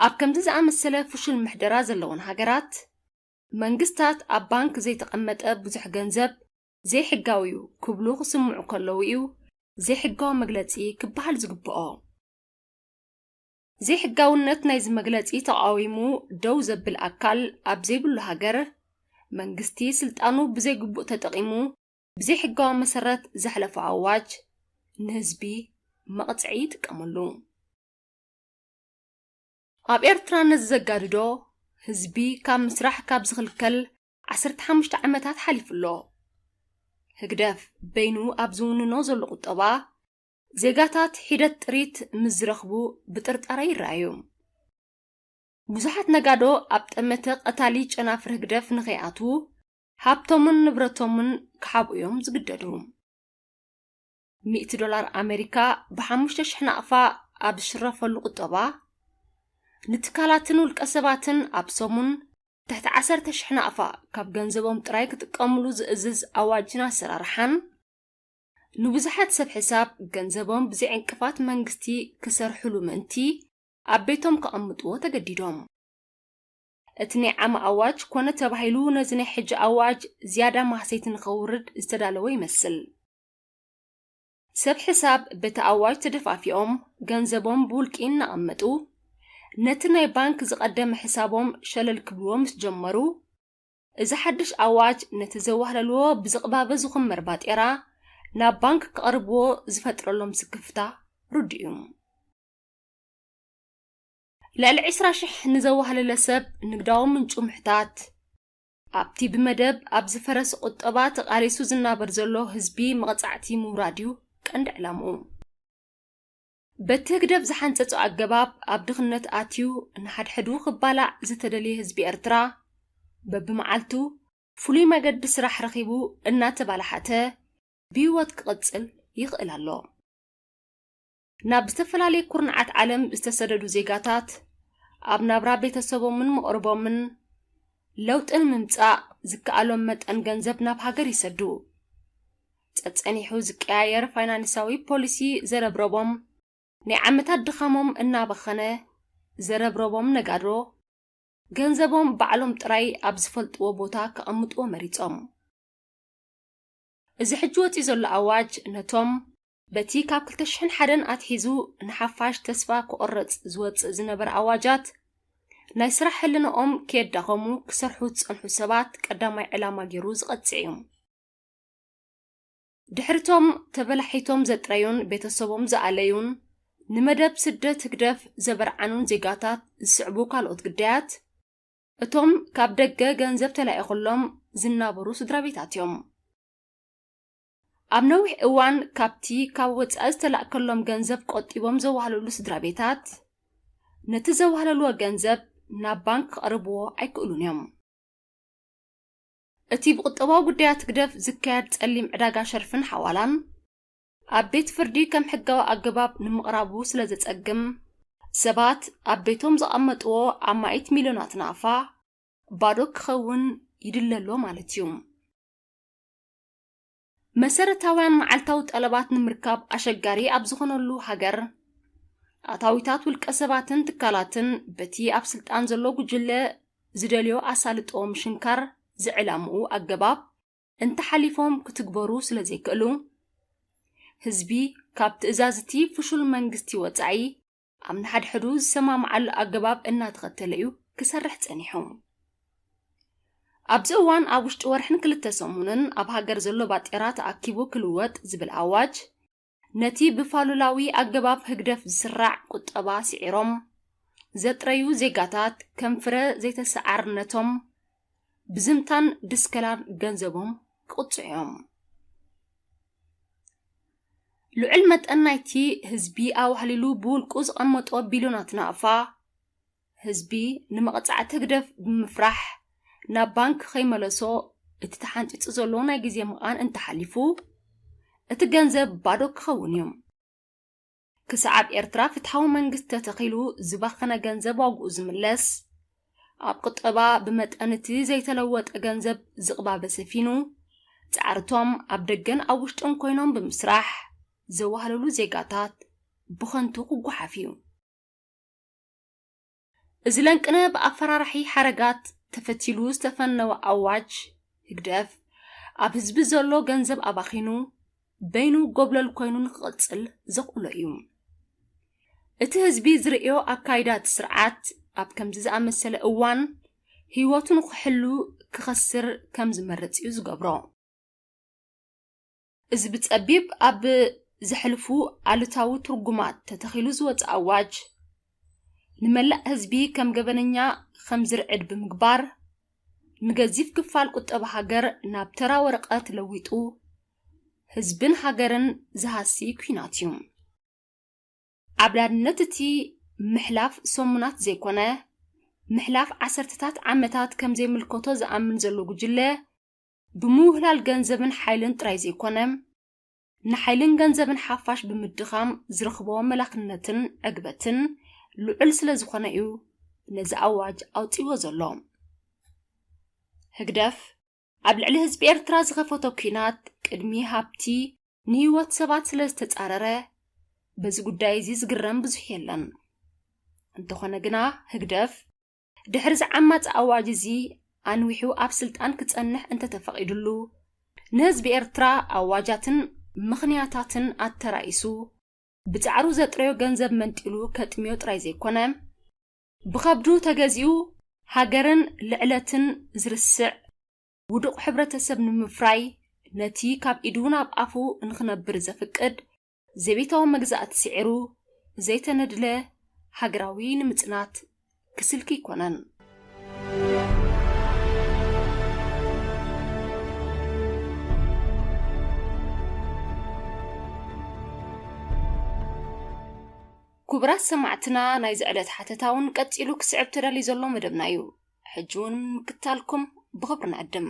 ኣብ ከምዚ ዝኣመሰለ ፍሹል ምሕደራ ዘለወን ሃገራት፣ መንግስታት ኣብ ባንክ ዘይተቐመጠ ብዙሕ ገንዘብ ዘይሕጋዊ እዩ ክብሉ ክስምዑ ከለዉ እዩ ዘይሕጋዊ መግለጺ ክበሃል ዝግብኦ። ዘይሕጋውነት ናይዚ መግለጺ ተቓዊሙ ደው ዘብል ኣካል ኣብ ዘይብሉ ሃገር፣ መንግስቲ ስልጣኑ ብዘይግቡእ ተጠቒሙ ብዘይሕጋዊ መሰረት ዘሕለፎ ኣዋጅ ንህዝቢ መቕጽዒ ይጥቀመሉ። ኣብ ኤርትራ ነዚ ዘጋድዶ ህዝቢ ካብ ምስራሕ ካብ ዝኽልከል ዓሰርተ ሓሙሽተ ዓመታት ሓሊፉ ኣሎ። ህግደፍ በይኑ ኣብ ዝውንኖ ዘሎ ቁጠባ፣ ዜጋታት ሒደት ጥሪት ምስ ዝረኽቡ ብጥርጣረ ይረኣዩ። ብዙሓት ነጋዶ ኣብ ጠመተ ቀታሊ ጨናፍር ህግደፍ ንኸይኣትዉ፣ ሃብቶምን ንብረቶምን ክሓብኡ እዮም ዝግደዱ። ሚእቲ ዶላር ኣመሪካ ብሓሙሽተ ሽሕ ናቕፋ ኣብ ዝሽረፈሉ ቁጠባ፣ ንትካላትን ውልቀ ሰባትን ኣብ ሰሙን ትሕቲ ዓሰርተ ሽሕ ናቕፋ ካብ ገንዘቦም ጥራይ ክጥቀምሉ ዝእዝዝ ኣዋጅን ኣሰራርሓን፣ ንብዙሓት ሰብ ሕሳብ ገንዘቦም ብዘይ ዕንቅፋት መንግስቲ ክሰርሕሉ ምእንቲ ኣብ ቤቶም ከቐምጥዎ ተገዲዶም። እቲ ናይ ዓሚ ኣዋጅ ኮነ ተባሂሉ ነዚ ናይ ሕጂ ኣዋጅ ዝያዳ ማህሰይቲ ንኸውርድ ዝተዳለወ ይመስል። ሰብ ሕሳብ በቲ ኣዋጅ ተደፋፊኦም ገንዘቦም ብውልቂ እናቐመጡ፣ ነቲ ናይ ባንክ ዝቐደመ ሕሳቦም ሸለል ክብልዎ ምስ ጀመሩ፣ እዚ ሓድሽ ኣዋጅ ነቲ ዘዋህለልዎ ብዝቕባበ ዝኹመር ባጤራ ናብ ባንክ ከቕርብዎ ዝፈጥረሎም ስክፍታ ርዱእ እዩ። ልዕሊ ዕስራ ሽሕ ንዘዋህለለ ሰብ ንግዳዊ ምንጩ ምሕታት፣ ኣብቲ ብመደብ ኣብ ዝፈረሰ ቁጠባ ተቓሊሱ ዝናበር ዘሎ ህዝቢ መቕጻዕቲ ምውራድ እዩ ቀንዲ ዕላምኡ። በቲ ህግደፍ ዝሓንጸጾ ኣገባብ ኣብ ድኽነት ኣትዩ ንሓድሕዱ ክባላዕ ዝተደልየ ህዝቢ ኤርትራ፣ በብመዓልቱ ፍሉይ መገዲ ስራሕ ረኺቡ እናተባላሓተ ብህይወት ክቕጽል ይኽእል ኣሎ። ናብ ዝተፈላለየ ኩርናዓት ዓለም ዝተሰደዱ ዜጋታት፣ ኣብ ናብራ ቤተሰቦምን መቕርቦምን ለውጢ ንምምጻእ ዝከኣሎም መጠን ገንዘብ ናብ ሃገር ይሰዱ። ጸጸኒሑ ዝቀያየር ፋይናንሳዊ ፖሊሲ ዘረብረቦም፣ ናይ ዓመታት ድኻሞም እናበኸነ ዘረብረቦም ነጋዶ፣ ገንዘቦም ባዕሎም ጥራይ ኣብ ዝፈልጥዎ ቦታ ከቐምጥዎ መሪጾም። እዚ ሕጂ ወጺኡ ዘሎ ኣዋጅ ነቶም በቲ ካብ ክልተ ሽሕን ሓደን ኣትሒዙ ንሓፋሽ ተስፋ ክቑረጽ ዝወጽእ ዝነበረ ኣዋጃት፣ ናይ ስራሕ ህልንኦም ከየዳኸሙ ክሰርሑ ዝጸንሑ ሰባት ቀዳማይ ዕላማ ገይሩ ዝቐጽዕ እዩ። ድሕርቶም ተበላሒቶም ዘጥረዩን ቤተሰቦም ዝኣለዩን ንመደብ ስደት ህግደፍ ዘበርዓኑን ዜጋታት ዝስዕቡ ካልኦት ግዳያት፣ እቶም ካብ ደገ ገንዘብ ተላኢኹሎም ዝናበሩ ስድራ ቤታት እዮም። ኣብ ነዊሕ እዋን ካብቲ ካብ ወጻኢ ዝተላእከሎም ገንዘብ ቆጢቦም ዘዋህለሉ ስድራ ቤታት፣ ነቲ ዘዋህለልዎ ገንዘብ ናብ ባንክ ክቕርብዎ ኣይክእሉን እዮም። እቲ ብቁጠባዊ ጉዳያት ህግደፍ ዝካየድ ጸሊም ዕዳጋ ሸርፍን ሓዋላን፣ ኣብ ቤት ፍርዲ ከም ሕጋዊ ኣገባብ ንምቕራቡ ስለ ዘጸግም፣ ሰባት ኣብ ቤቶም ዘቐመጥዎ ኣማኢት ሚልዮናት ናቕፋ ባዶ ክኸውን ይድለ ኣሎ ማለት እዩ። መሰረታውያን መዓልታዊ ጠለባት ንምርካብ ኣሸጋሪ ኣብ ዝኾነሉ ሃገር፣ ኣታዊታት ውልቀ ሰባትን ትካላትን በቲ ኣብ ስልጣን ዘሎ ጉጅለ ዝደልዮ ኣሳልጦ ምሽንካር ዝዕላምኡ ኣገባብ እንተሓሊፎም ክትግበሩ ስለ ዘይክእሉ፣ ህዝቢ ካብ ትእዛዝ እቲ ፍሹል መንግስቲ ወጻኢ ኣብ ንሓድሕዱ ዝሰማምዓሉ ኣገባብ እናተኸተለ እዩ ክሰርሕ ጸኒሑ። ኣብዚ እዋን ኣብ ውሽጢ ወርሕን ክልተ ሰሙንን ኣብ ሃገር ዘሎ ባጤራ ተኣኪቡ ክልወጥ ዝብል ኣዋጅ፣ ነቲ ብፋሉላዊ ኣገባብ ህግደፍ ዝስራዕ ቁጠባ ስዒሮም ዘጥረዩ ዜጋታት ከም ፍረ ዘይተሰዓርነቶም ብዝምታን ድስከላን ገንዘቦም ክቕጽዑ እዮም። ልዑል መጠን ናይቲ ህዝቢ ኣዋህሊሉ ብውልቁ ዝቐመጦ ቢልዮናት ናቕፋ፣ ህዝቢ ንመቕጻዕቲ ህግደፍ ብምፍራሕ ናብ ባንክ ከይመለሶ፣ እቲ ተሓንጺጹ ዘሎ ናይ ግዜ ምቓን እንተሓሊፉ፣ እቲ ገንዘብ ባዶ ክኸውን እዩ። ክሳዕ ኣብ ኤርትራ ፍትሓዊ መንግስቲ ተተኺሉ፣ ዝባኸነ ገንዘብ ዋግኡ ዝምለስ፣ ኣብ ቁጠባ ብመጠን እቲ ዘይተለወጠ ገንዘብ ዝቕባበ ሰፊኑ፣ ጻዕርቶም ኣብ ደገን ኣብ ውሽጥን ኮይኖም ብምስራሕ ዘዋህለሉ ዜጋታት ብኸንቱ ክጓሓፍ እዩ። እዚ ለንቅነ ብኣፈራራሒ ሓረጋት ተፈቲሉ ዝተፈነወ ኣዋጅ ህግደፍ፣ ኣብ ህዝቢ ዘሎ ገንዘብ ኣባኺኑ፣ በይኑ ጎብለል ኮይኑ ንክቕጽል ዘኽእሎ እዩ። እቲ ህዝቢ ዝርእዮ ኣካይዳ እቲ ስርዓት፣ ኣብ ከምዚ ዝኣመሰለ እዋን ህይወቱ ንኽሕሉ ክኸስር ከም ዝመርጽ እዩ ዝገብሮ። እዚ ብጸቢብ ኣብ ዘሕልፉ ኣሉታዊ ትርጉማት ተተኺሉ ዝወጽእ ኣዋጅ፣ ንመላእ ህዝቢ ከም ገበነኛ ከም ዝርዕድ ብምግባር፣ ንገዚፍ ክፋል ቁጠባ ሃገር ናብ ተራ ወረቐት ለዊጡ፣ ህዝብን ሃገርን ዝሃሲ ኲናት እዩ። ዓብላልነት እቲ ምሕላፍ ሰሙናት ዘይኮነ፣ ምሕላፍ ዓሰርተታት ዓመታት ከም ዘይምልከቶ ዝኣምን ዘሎ ጉጅለ፣ ብምውህላል ገንዘብን ሓይልን ጥራይ ዘይኮነ፣ ንሓይልን ገንዘብን ሓፋሽ ብምድኻም ዝረኽቦ መላኽነትን ዕግበትን ልዑል ስለ ዝኾነ እዩ ነዚ ኣዋጅ ኣውጺዎ ዘሎ። ህግደፍ ኣብ ልዕሊ ህዝቢ ኤርትራ ዝኸፈቶ ኲናት ቅድሚ ሃብቲ ንህይወት ሰባት ስለ ዝተጻረረ፣ በዚ ጉዳይ እዚ ዝግረም ብዙሕ የለን። እንተኾነ ግና ህግደፍ ድሕሪ እዚ ዓማጺ ኣዋጅ እዚ ኣንዊሑ ኣብ ስልጣን ክጸንሕ እንተተፈቒዱሉ፣ ንህዝቢ ኤርትራ ኣዋጃትን ምኽንያታትን ኣተራኢሱ፣ ብጻዕሩ ዘጥረዮ ገንዘብ መንጢሉ ከጥምዮ ጥራይ ዘይኮነ፣ ብኸብዱ ተገዚኡ ሃገርን ልዕለትን ዝርስዕ ውዱቕ ሕብረተሰብ ንምፍራይ፣ ነቲ ካብ ኢዱ ናብ ኣፉ ንኽነብር ዘፍቅድ ዘቤታዊ መግዛእቲ ስዒሩ፣ ዘይተነድለ ሃገራዊ ንምጽናት ክስልኪ ኣይኮነን። ክቡራት ሰማዕትና፣ ናይዚ ዕለት ሓተታ እውን ቀጺሉ ክስዕብ ተዳልዩ ዘሎ መደብና እዩ። ሕጂ እውን ምክታልኩም ብኽብሪ ንዕድም።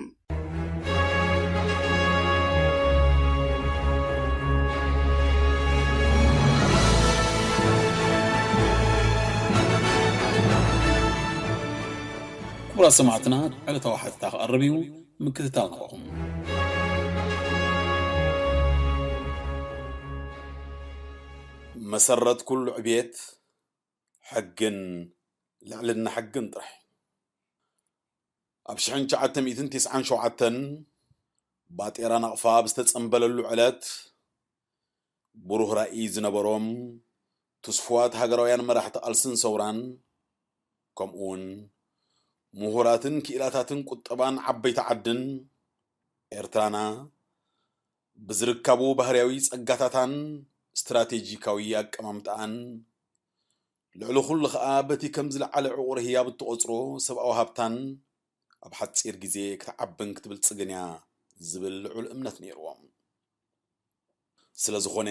ክቡራት ሰማዕትና፣ ዕለታዊ ሓተታ ክቐርብ እዩ፣ ምክትታል ንዕኹም። መሰረት ኩሉ ዕብየት ሕግን ልዕልና ሕግን ጥራሕ። ኣብ ሽሕን ትሽዓተ ሚእትን ተስዓን ሸውዓተን ባጤራ ናቕፋ ኣብ ዝተጸምበለሉ ዕለት፣ ብሩህ ራእይ ዝነበሮም ትስፉዋት ሃገራውያን መራሕቲ ቃልስን ሰውራን፣ ከምኡውን ምሁራትን ክኢላታትን ቁጠባን ዓበይቲ ዓድን ኤርትራና፣ ብዝርከቡ ባህርያዊ ጸጋታታን ስትራቴጂካዊ ኣቀማምጣኣን፣ ልዕሊ ኩሉ ኸኣ በቲ ከም ዝለዓለ ዕቑር ህያብ እትቖጽሮ ሰብኣዊ ሃብታን ኣብ ሓጺር ግዜ ክትዓብን ክትብልጽግን እያ ዝብል ልዑል እምነት ነይርዎም። ስለ ዝኾነ፣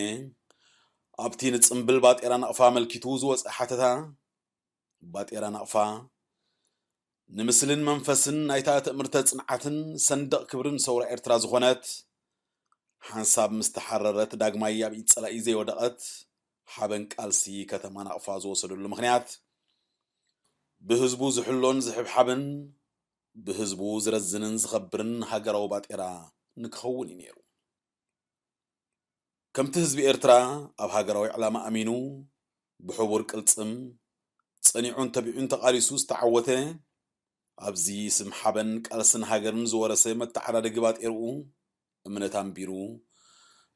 ኣብቲ ንጽምብል ባጤራ ናቕፋ ኣመልኪቱ ዝወጸ ሓተታ፣ ባጤራ ናቕፋ ንምስልን መንፈስን ናይታ ትእምርተ ጽንዓትን ሰንደቕ ክብርን ሰውራ ኤርትራ ዝኾነት፣ ሓንሳብ ምስ ተሓረረት ዳግማይ ኣብ ኢድ ጸላኢ ዘይወደቐት ሓበን ቃልሲ ከተማ ናቕፋ ዝወሰደሉ ምኽንያት፣ ብህዝቡ ዝሕሎን ዝሕብሓብን፣ ብህዝቡ ዝረዝንን ዝኸብርን ሃገራዊ ባጤራ ንክኸውን እዩ ነይሩ። ከምቲ ህዝቢ ኤርትራ ኣብ ሃገራዊ ዕላማ ኣሚኑ፣ ብሕቡር ቅልጽም ጸኒዑን ተቢዑን ተቓሊሱ ዝተዓወተ፣ ኣብዚ ስም ሓበን ቃልስን ሃገርን ዝወረሰ መተዓዳደጊ ባጤርኡ እምነት ኣንቢሩ፣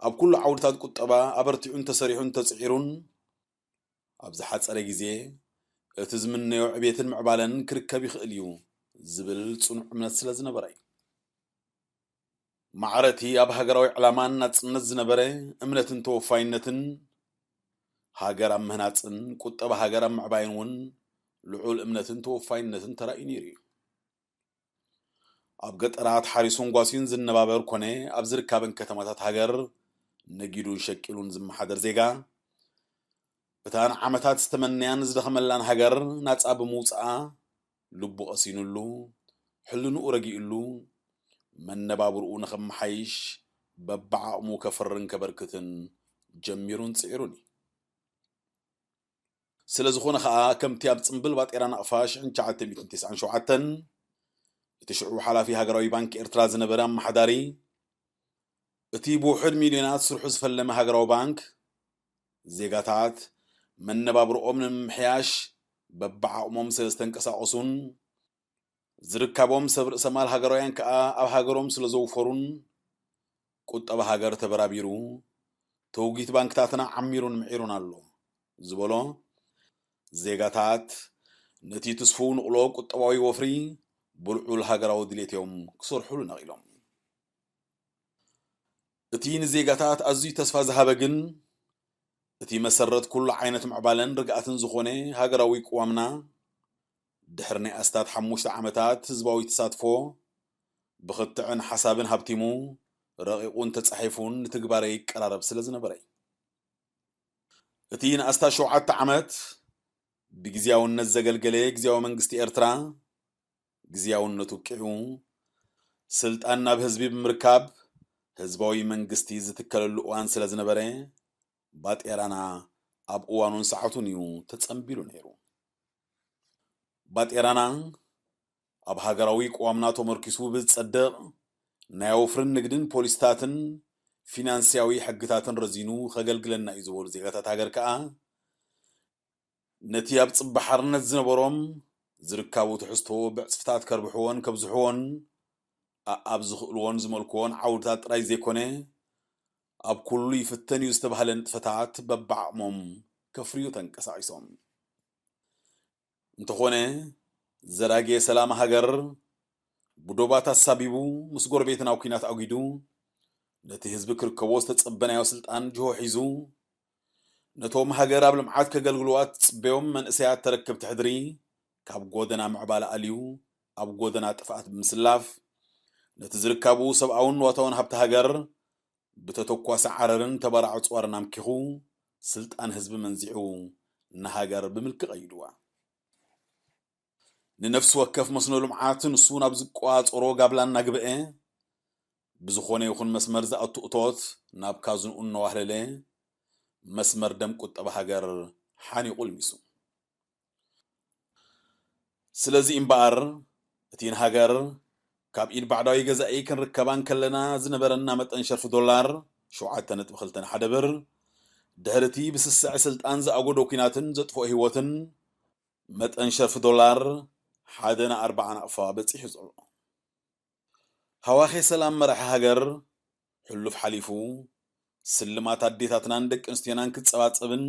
ኣብ ኩሉ ዓውድታት ቁጠባ ኣበርቲዑን ተሰሪሑን ተጽዒሩን፣ ኣብ ዝሓጸረ ግዜ እቲ ዝምነዮ ዕቤትን ምዕባለን ክርከብ ይኽእል እዩ ዝብል ጽኑዕ እምነት ስለ ዝነበረ እዩ። ማዕረ እቲ ኣብ ሃገራዊ ዕላማን ናጽነት ዝነበረ እምነትን ተወፋይነትን፣ ሃገር ኣብ ምህናጽን ቁጠባ ሃገር ኣብ ምዕባይን እውን ልዑል እምነትን ተወፋይነትን ተራእዩ ነይሩ እዩ። ኣብ ገጠራት ሓሪሱን ጓስዩን ዝነባበር ኮነ ኣብ ዝርካበን ከተማታት ሃገር ነጊዱን ሸቂሉን ዝመሓደር ዜጋ፣ እታ ንዓመታት ዝተመነያን ዝደኸመላን ሃገር ናጻ ብምውጽኣ፣ ልቡ ቀሲኑሉ፣ ሕልንኡ ረጊእሉ፣ መነባብርኡ ንኸመሓይሽ በብዓቕሙ ከፍርን ከበርክትን ጀሚሩን ጽዒሩን እዩ። ስለ ዝኾነ ኸኣ፣ ከምቲ ኣብ ጽምብል ባጤራ ናቕፋ ሽሕን ትሽዓተ ሚእትን ተስዓን ሸውዓተን፣ እቲ ሽዑ ሓላፊ ሃገራዊ ባንክ ኤርትራ ዝነበረ ኣመሓዳሪ፣ እቲ ብውሑድ ሚልዮናት ስርሑ ዝፈለመ ሃገራዊ ባንክ፣ ዜጋታት መነባብርኦም ንምምሕያሽ በብዓቕሞም ስለ ዝተንቀሳቐሱን፣ ዝርካቦም ሰብ ርእሰ ማል ሃገራውያን ከኣ ኣብ ሃገሮም ስለ ዘውፈሩን፣ ቁጠባ ሃገር ተበራቢሩ፣ ተውጊት ባንክታትና ዓሚሩን ምዒሩን ኣሎ ዝበሎ፣ ዜጋታት ነቲ ትስፉው ንቕሎ ቁጠባዊ ወፍሪ ብልዑል ሃገራዊ ድሌት እዮም ክሰርሑሉ ነቒሎም። እቲ ንዜጋታት ኣዝዩ ተስፋ ዝሃበ ግን፣ እቲ መሰረት ኩሉ ዓይነት ምዕባለን ርግኣትን ዝኾነ ሃገራዊ ቅዋምና፣ ድሕሪ ናይ ኣስታት ሓሙሽተ ዓመታት ህዝባዊ ተሳትፎ፣ ብኽትዕን ሓሳብን ሃብቲሙ፣ ረቂቑን ተጻሒፉን ንትግባረ ይቀራረብ ስለ ዝነበረ እዩ። እቲ ንኣስታት ሸውዓተ ዓመት ብግዝያውነት ዘገልገለ ግዝያዊ መንግስቲ ኤርትራ፣ ግዝያውነቱ ኣብቂዑ፣ ስልጣን ናብ ህዝቢ ብምርካብ፣ ህዝባዊ መንግስቲ ዝትከለሉ እዋን ስለ ዝነበረ፣ ባጤራና ኣብ እዋኑን ሰዓቱን እዩ ተጸንቢሉ ነይሩ። ባጤራና ኣብ ሃገራዊ ቅዋምና ተመርኪሱ ብዝጸድቕ ናይ ወፍርን ንግድን ፖሊስታትን ፊናንስያዊ ሕግታትን ረዚኑ ከገልግለና እዩ ዝበሉ ዜጋታት ሃገር ከኣ፣ ነቲ ኣብ ጽባሕ ሓርነት ዝነበሮም ዝርካቡ ትሕዝቶ ብዕጽፍታት ከርብሕዎን ከብዝሕዎን፣ ኣኣብ ዝኽእልዎን ዝመልክዎን ዓውድታት ጥራይ ዘይኮነ፣ ኣብ ኩሉ ይፍተን እዩ ዝተባህለ ንጥፈታት በብዓቕሞም ከፍርዩ ተንቀሳቒሶም። እንተኾነ፣ ዘዳጌ ሰላም ሃገር ብዶባት ኣሳቢቡ፣ ምስ ጎረቤትና ኲናት ኣጒዱ፣ ነቲ ህዝቢ ክርከቦ ዝተጸበናዮ ስልጣን ጅሆ ሒዙ፣ ነቶም ሃገር ኣብ ልምዓት ከገልግልዋ ትጽበዮም መንእሰያት ተረከብቲ ሕድሪ ካብ ጎደና ምዕባለ ኣልዩ ኣብ ጎደና ጥፍኣት ብምስላፍ፣ ነቲ ዝርካቡ ሰብኣውን ንዋታውን ሃብቲ ሃገር ብተተኳሲ ዓረርን ተባራዕ ኣጽዋርን ኣምኪኹ፣ ስልጣን ህዝቢ መንዚዑ ንሃገር ብምልኪ ቀይድዋ። ንነፍሲ ወከፍ መስኖ ልምዓት ንሱ ናብ ዝቆጻጸሮ ጋብላ እናግበኤ፣ ብዝኾነ ይኹን መስመር ዝኣቱ እቶት ናብ ካዝንኡ እናዋህለለ፣ መስመር ደም ቁጠባ ሃገር ሓኒቑ ልሚሱ። ስለዚ እምበኣር፣ እቲ ንሃገር ካብ ኢድ ባዕዳዊ ገዛኢ ክንርከባ እንከለና ዝነበረና መጠን ሸርፊ ዶላር ሸውዓተ ነጥቢ ክልተ ሓደ ብር፣ ድሕሪ እቲ ብስስዐ ስልጣን ዝኣጎዶ ኲናትን ዘጥፍኦ ህይወትን፣ መጠን ሸርፊ ዶላር ሓደ ንኣርብዓ ናቕፋ በጺሑ ዘሎ። ሃዋኼ ሰላም መራሒ ሃገር ሕሉፍ ሓሊፉ፣ ስልማት ኣዴታትናን ደቂ ኣንስትዮናን ክጸባጸብን፣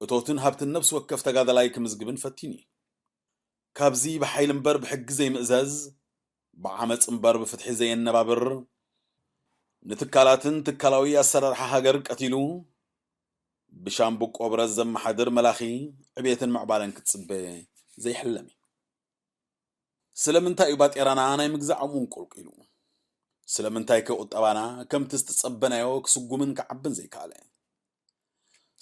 እቶትን ሃብትን ነፍሲ ወከፍ ተጋዳላይ ክምዝግብን ፈቲኑ እዩ። ካብዚ ብሓይሊ እምበር ብሕጊ ዘይምእዘዝ፣ ብዓመጽ እምበር ብፍትሒ ዘየነባብር፣ ንትካላትን ትካላዊ ኣሰራርሓ ሃገር ቀቲሉ፣ ብሻምብቆ ብረት ዘመሓድር መላኺ ዕቤትን ምዕባለን ክትጽበ ዘይሕለም እዩ። ስለምንታይ እዩ ባጤራና ናይ ምግዛእ ዓቕሙ እንቆልቂሉ? ስለምንታይ ከ ቁጠባና ከምቲ ዝተጸበናዮ ክስጉምን ክዓብን ዘይከኣለ?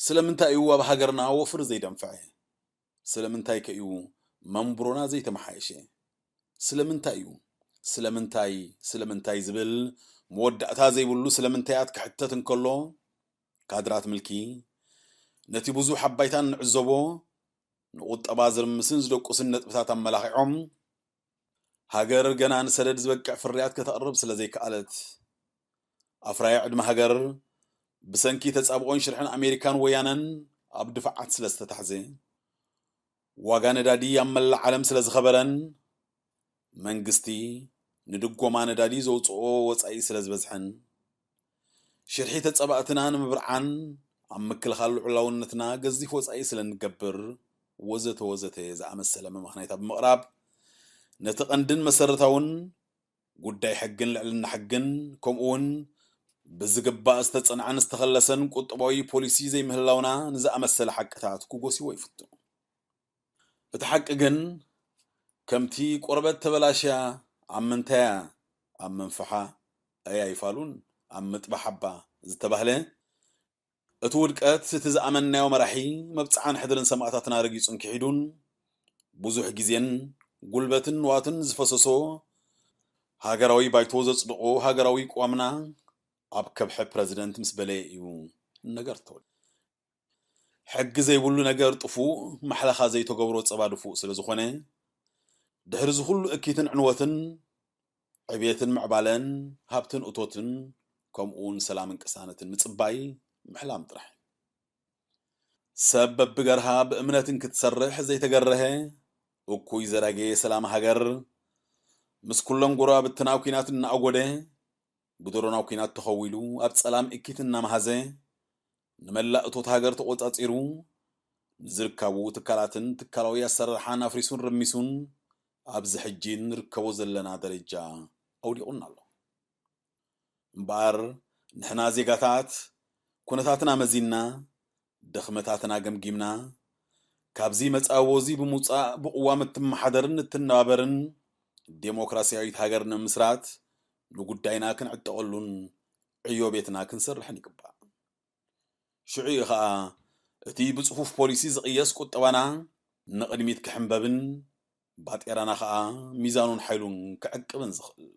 ስለምንታይ እዩ ኣብ ሃገርና ወፍሪ ዘይደንፍዐ? ስለምንታይ ከ እዩ መንብሮና ዘይተመሓየሸ? ስለምንታይ እዩ? ስለምንታይ? ስለምንታይ ዝብል መወዳእታ ዘይብሉ ስለምንታያት ክሕተት እንከሎ፣ ካድራት ምልኪ ነቲ ብዙሕ ኣባይታን ንዕዘቦ ንቁጠባ ዝርምስን ዝደቁስን ነጥብታት ኣመላኺዖም፣ ሃገር ገና ንሰደድ ዝበቅዕ ፍርያት ከተቕርብ ስለ ዘይከኣለት፣ ኣፍራይ ዕድመ ሃገር ብሰንኪ ተጻብኦን ሽርሕን ኣሜሪካን ወያነን ኣብ ድፋዓት ስለ ዝተታሕዘ፣ ዋጋ ነዳዲ ኣብ መላእ ዓለም ስለ ዝኸበረን፣ መንግስቲ ንድጎማ ነዳዲ ዘውጽኦ ወጻኢ ስለ ዝበዝሐን፣ ሽርሒ ተጻባእትና ንምብርዓን፣ ኣብ ምክልኻል ልዑላውነትና ገዚፍ ወጻኢ ስለ እንገብር፣ ወዘተ ወዘተ ዝኣመሰለ መመኽነይታ ብምቕራብ፣ ነቲ ቀንድን መሰረታውን ጉዳይ ሕግን ልዕልና ሕግን፣ ከምኡውን ብዝግባእ ዝተጸንዐን ዝተኸለሰን ቁጠባዊ ፖሊሲ ዘይምህላውና ንዝኣመሰለ ሓቅታት ክጎስይዎ ይፍትኑ። እቲ ሓቂ ግን፣ ከምቲ ቆርበት ተበላሽያ ኣብ ምንታያ ኣብ መንፍሓ ኣያ ይፋሉን ኣብ ምጥባሕ ኣባ ዝተባህለ፣ እቲ ውድቀት እቲ ዝኣመንናዮ መራሒ መብጽዓን ሕድርን ሰማእታትና ረጊጹን ክሒዱን፣ ብዙሕ ግዜን ጉልበትን ንዋትን ዝፈሰሶ፣ ሃገራዊ ባይቶ ዘጽድቖ ሃገራዊ ቅዋምና ኣብ ከብሒ ፕረዚደንት ምስ በለየ እዩ ነገር ተወልደ። ሕጊ ዘይብሉ ነገር ጥፉእ፣ ማሕለኻ ዘይተገብሮ ጸባ ድፉእ ስለ ዝኾነ፣ ድሕሪ እዚ ኩሉ እኪትን ዕንወትን፣ ዕብየትን ምዕባለን፣ ሃብትን እቶትን፣ ከምኡውን ሰላምን ቅሳነትን ምጽባይ ምሕላም ጥራሕ እዩ። ሰብ በብገርሃ ብእምነትን ክትሰርሕ ዘይተገረሀ፣ እኩይ ዘራጌ ሰላም ሃገር፣ ምስ ኩሎም ጎረባብትና ኲናት እናኣጎደ፣ ብድሮናዊ ኲናት ተኸዊሉ፣ ኣብ ጸላም እኪት እናመሃዘ፣ ንመላእ እቶት ሃገር ተቖጻጺሩ፣ ንዝርካቡ ትካላትን ትካላዊ ኣሰራርሓን ኣፍሪሱን ረሚሱን፣ ኣብዚ ሕጂ ንርከቦ ዘለና ደረጃ ኣውዲቑና ኣሎ። እምበኣር፣ ንሕና ዜጋታት፣ ኩነታትና መዚንና፣ ድኽመታትና ገምጊምና፣ ካብዚ መጻብቦ እዚ ብምውጻእ፣ ብቕዋም እትመሓደርን እትነባበርን ዴሞክራስያዊት ሃገር ንምምስራት፣ ንጉዳይና ክንዕጠቐሉን ዕዮ ቤትና ክንሰርሕን ይግባእ። ሽዑ እዩ ኸኣ፣ እቲ ብጽፉፍ ፖሊሲ ዝቕየስ ቁጠባና ንቕድሚት ክሕንበብን፣ ባጤራና ኸኣ ሚዛኑን ሓይሉን ክዕቅብን ዝኽእል።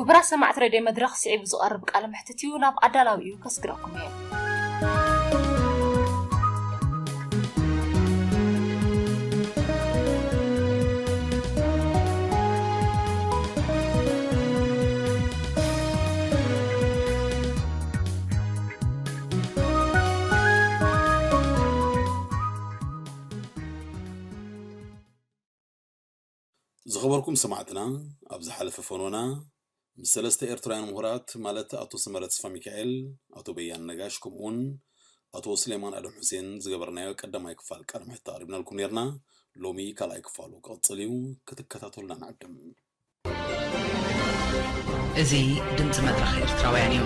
ክቡራት ሰማዕቲ ሬድዮ መድረኽ፣ ስዒቡ ዝቐርብ ቃለ መሕትት እዩ። ናብ ኣዳላዊኡ ከስግረኩም እየ። ዝኸበርኩም ሰማዕትና፣ ኣብ ዝሓለፈ ፈኖና ምስ ሰለስተ ኤርትራውያን ምሁራት፣ ማለት ኣቶ ሰመረ ተስፋ ሚካኤል፣ ኣቶ በያን ነጋሽ፣ ከምኡውን ኣቶ ስሌማን ኣደም ሑሴን ዝገበርናዮ ቀዳማይ ክፋል ቃለ መሕትት ኣቕሪብናልኩም ነርና። ሎሚ ካልኣይ ክፋሉ ክቕጽል እዩ፣ ክትከታተሉና ንዕድም። እዚ ድምፂ መድረኽ ኤርትራውያን እዩ።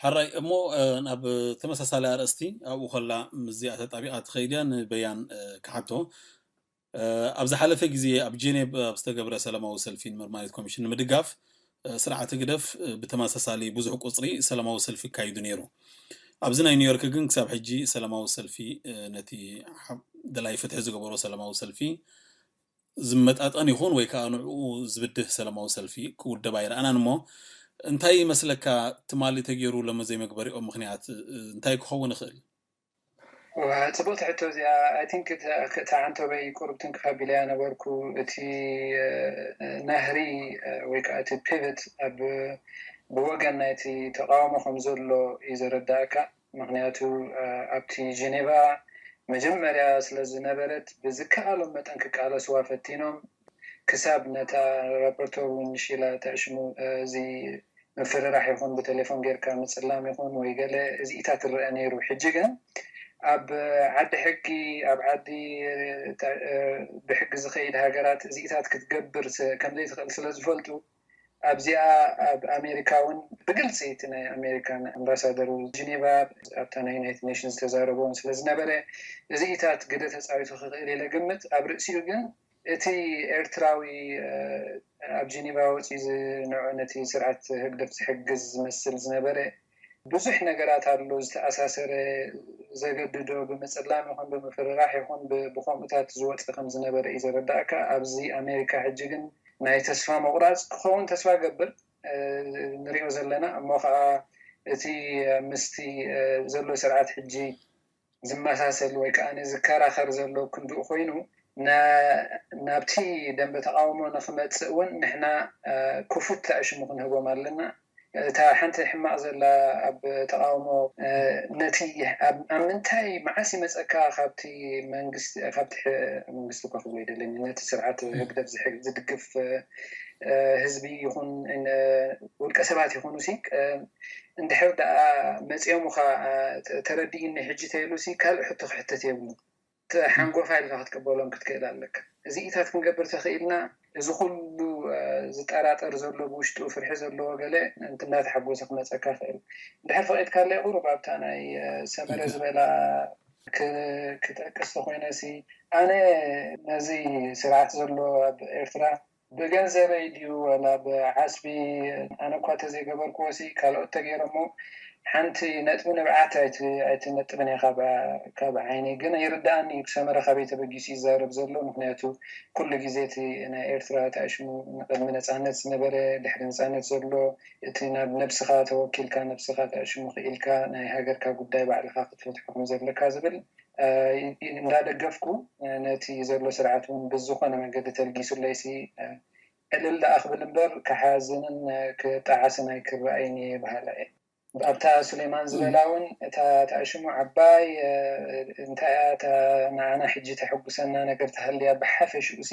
ሕራይ እሞ፣ እ፣ ናብ ተመሳሳሊ ኣርእስቲ ኣብኡ ከላ ምስዚኣ ተጣቢቓ ትኸይድ እያ። ንበያን፣ እ፣ ክሓቶ፣ እ፣ ኣብ ዝሓለፈ ግዜ ኣብ ጄኔቭ ኣብ ዝተገብረ ሰላማዊ ሰልፊ ንመርማሪት ኮሚሽን ንምድጋፍ፣ እ፣ ስርዓት ህግደፍ፣ እ፣ ብተመሳሳሊ ብዙሕ ቁጽሪ ሰላማዊ ሰልፊ ኣካይዱ ነይሩ። ኣብዚ ናይ ኒውዮርክ ግን ክሳብ ሕጂ ሰላማዊ ሰልፊ፣ እ፣ ነቲ ሓ-፣ ደላይ ፍትሒ ዝገበሮ ሰላማዊ ሰልፊ ዝመጣጠን ይኹን ወይ ከዓ ንዕኡ ዝብድህ ሰላማዊ ሰልፊ ክውደብ ኣይረኣናን። እሞ እንታይ ይመስለካ፣ ትማሊ ተገይሩ ሎሚ ዘይመግበሪኦም ምኽንያት፣ እ፣ እንታይ ክኸውን ይኽእል? ጽቡቕቲ ሕቶ እዚኣ። I think እታ ዓንተበይ ቁሩብ ትንክፍ ኣቢለያ ነበርኩ። እቲ፣ እ፣ ናህሪ፣ እ፣ ወይ ከዓ እቲ ፒቨት ኣብ ብወገን ናይቲ ተቃውሞ ከም ዘሎ እዩ ዘረዳእካ። ምኽንያቱ፣ እ፣ ኣብቲ ጀኔቫ መጀመርያ ስለ ዝነበረት ብዝከኣሎም መጠን ክቃለስዋ ፈቲኖም። ክሳብ ነታ ራፖርተር እውን ንሺላ ተዕሽሙ፣ እ፣ እዚ ምፍርራሕ ይኹን ብቴሌፎን ጌርካ ምጽላም ይኹን ወይ ገለ እዚኢታት ትረአ ነይሩ። ሕጂ ግን ኣብ ዓዲ ሕጊ፣ ኣብ ዓዲ፣ እ፣ ተ-፣ እ፣ ብሕጊ ዝኸይድ ሃገራት እዚኢታት ክትገብር ስ-፣ ከም ዘይትኽእል ስለ ዝፈልጡ ኣብዚኣ ኣብ ኣሜሪካ እውን ብግልፂ እቲ ናይ ኣሜሪካን ኣምባሳደሩ ጂኔቫ ኣብታ ናይ ዩናይትድ ኔሽንስ ዝተዛረቦ እውን ስለ ዝነበረ እዚኢታት ግደ ተፃዊቱ ክኽእል ኢለ ግምት። ኣብ ርእሲኡ ግን እቲ ኤርትራዊ፣ እ፣ ኣብ ጂኒቫ ወፂኡ ዝ-፣ ንዑ ነቲ ስርዓት ህግደፍ ዝሕግዝ ዝመስል ዝነበረ ብዙሕ ነገራት ኣሎ ዝተኣሳሰረ፣ ዘገድዶ ብምፅላም ይኹን ብምፍርራሕ ይኹን ብ-፣ ብኸምኡታት ዝወፀ ከም ዝነበረ እዩ ዘረዳእካ። ኣብዚ ኣሜሪካ ሕጂ ግን ናይ ተስፋ ምቑራፅ ክኸውን ተስፋ ገብር፣ እ፣ ንሪኦ ዘለና እሞ ከዓ እቲ ምስቲ፣ እ፣ ዘሎ ስርዓት ሕጂ ዝመሳሰል ወይ ከዓ ዝከራኸር ዘሎ ክንድኡ ኮይኑ፣ ና-፣ ናብቲ ደንበ ተቃውሞ ንክመፅእ እውን ንሕና፣ እ፣ ክፉት ተዕሽሙ ክንህቦም ኣለና። እታ ሓንቲ ሕማቕ ዘላ ኣብ ተቃውሞ፣ እ፣ ነቲ ኣብ፣ ኣብ ምንታይ መዓስ ይመፀካ ካብቲ መንግስቲ፣ ካብቲ ሕ-፣ መንግስቲ እኳ ክብሎ ይደለኒ፣ ነቲ ስርዓት ህግደፍ ዝሕ-፣ ዝድግፍ፣ እ፣ ህዝቢ ይኹን፣ እ፣ ውልቀ ሰባት ይኹኑ ሲ፣ እ፣ እንድሕር ደኣ መፂኦምኻ፣ እ፣ ተ-፣ ተረዲእኒ ሕጂ ተይሉ ሲ ካልእ ሕቶ ክሕተት የብሉ። ተ-፣ ሓንጎፋ ኢልካ ክትቅበሎም ክትክእል ኣለካ። እዚኢታት ክንገብር ተኽኢልና፣ እዚ ኩሉ፣ እ፣ ዝጠራጠር ዘሎ ብውሽጡ ፍርሒ ዘለዎ ገለ እንት-፣ እንዳተሓጎሰ ክመፀካ ይኽእል። እንድሕር ፈቒድካለይ ቁሩብ ኣብታ ናይ፣ እ፣ ሰመረ ዝበላ ክ-፣ ክጠቅስ ተኾይነ ሲ፣ ኣነ ነዚ ስርዓት ዘሎ ኣብ ኤርትራ ብገንዘበይ ድዩ ወላ ብዓስቢ ኣነ እኳ ተዘይገበርክዎ ሲ ካልኦት ተገይሮሞ ሓንቲ ነጥቢ ንብዓት ኣይት-፣ ኣይትነጥብን እያ ካብ፣ ካብ ዓይነይ። ግን ይርድኣኒ እዩ ሰመረ ካበይ ተበጊሱ ይዛረብ ዘሎ። ምኽንያቱ ኩሉ ግዜ እቲ ናይ ኤርትራ ተኣሽሙ ንቅድሚ ነፃነት ዝነበረ ድሕሪ ነፃነት ዘሎ እቲ ናብ ነብስኻ ተወኪልካ ነብስኻ ተኣሽሙ ክኢልካ ናይ ሃገርካ ጉዳይ ባዕልኻ ክትፈትሖ ከም ዘለካ ዝብል እንዳደገፍኩ ነቲ ዘሎ ስርዓት እውን ብዝኾነ መንገዲ ተልጊሱለይሲ ዕልል ደኣ ክብል እምበር ክሓዝንን ክጠዓስን ኣይክረኣይን እየ በሃላይ እየ። ኣብታ ሱሌማን ዝበላ እውን እታ ተኣሽሙ ዓባይ እንታይ እያ እታ ንዓና ሕጂ ተሐጉሰና ነገር ተሃልያ ብሓፈሽኡሲ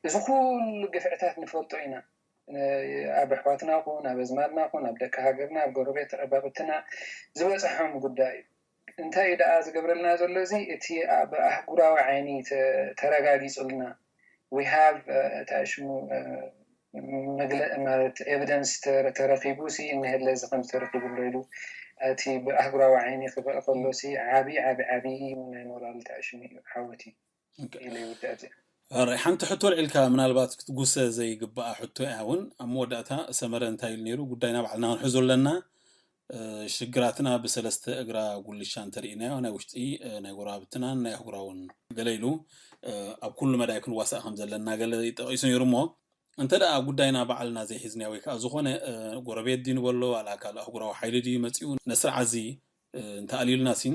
እዚ ኩሉ ግፍዕታት ንፈልጦ ኢና። ኣብ ኣሕዋትና ኹን ኣብ ኣዝማድና ኹን ኣብ ደቂ ሃገርና ኣብ ጎረቤት ረባብትና ዝበፅሖም ጉዳይ እዩ። እንታይ እዩ ደኣ ዝገብረልና ዘሎ እዚ እቲ ብኣህጉራዊ ዓይኒ ተረጋጊፁልና we have ተኣሽሙ መግለ ማለት evidence ተረኪቡ ሲ እንሄለ እዚ ከም ዝተረኪቡ ኣሎ ኢሉ እቲ ብኣህጉራዊ ዓይኒ ክረአ ከሎ ሲ ዓብዪ ዓብዪ ዓብዪ ናይ ሞራል ተኣሽሙ እዩ ዓወት እዩ ኢለ ይውዳእ እዚኣ። ሓንቲ ሕቶ ልዒልካ ምናልባት ክትጉሰ ዘይግባኣ ሕቶ እያ እውን ኣብ መወዳእታ ሰመረ እንታይ ኢሉ ነይሩ ጉዳይና ባዕልና ክንሕዞ ኣለና ሽግራትና ብሰለስተ እግራ ጉልሻ እንተርኢናዮ ናይ ውሽጢ ናይ ጎረባብትናን ናይ ኣህጉራውን ገለ ኢሉ ኣብ ኩሉ መዳይ ክንዋሳእ ከም ዘለና ገለ ጠቂሱ ነይሩ። እሞ እንተ ደኣ ጉዳይና ባዕልና ዘይሒዝናዮ ወይ ከዓ ዝኾነ ጎረቤት ድዩ ንበሎ ዋላ ካልእ ኣህጉራዊ ሓይሊ ድዩ መፂኡ ነስርዓዚ እንተኣልዩልና ሲ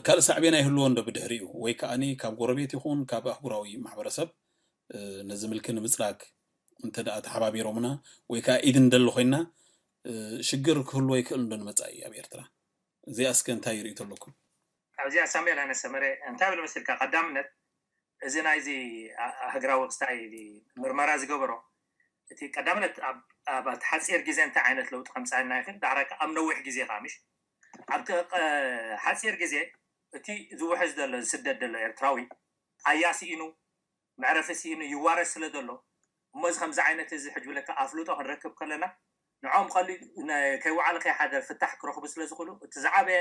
ካልእ ሳዕቤን ኣይህልዎ እንዶ ብድሕሪኡ ወይ ከዓኒ ካብ ጎረቤት ይኹን ካብ ኣህጉራዊ ማሕበረሰብ ነዚ ምልኪ ንምፅራግ እንተ ደኣ ተሓባቢሮምና ወይ ከዓ ኢድ እንደሎ ኮይና ሽግር ክህልዎ ይክእል እንዶ ንመፃኢ ኣብ ኤርትራ? እዚኣ እስከ እንታይ ርእይቶ ኣለኩም? ኣብዚኣ ሳሙኤል ኣነ ሰመረ እንታይ ብል መስልካ ቀዳምነት እዚ ናይዚ ሃገራዊ ክስታይ ምርመራ ዝገበሮ እቲ ቀዳምነት ኣብ ሓፂር ግዜ እንታይ ዓይነት ለውጢ ከምፃልና ይኽእል ዳሕራካ ኣብ ነዊሕ ግዜ ከዓ ምሽ ኣብቲ ሓፂር ግዜ እቲ ዝውሕዝ ዘሎ ዝስደድ ዘሎ ኤርትራዊ ኣያ ስኢኑ መዕረፊ ስኢኑ ይዋረድ ስለ ዘሎ እሞ እዚ ከምዚ ዓይነት እዚ ሕጅ ብለካ ኣፍልጦ ክንረክብ ከለና ንዖም ቀሊ ከይወዓለ ከይሓደር ፍታሕ ክረኽቡ ስለ ዝኽእሉ እቲ ዝዓበየ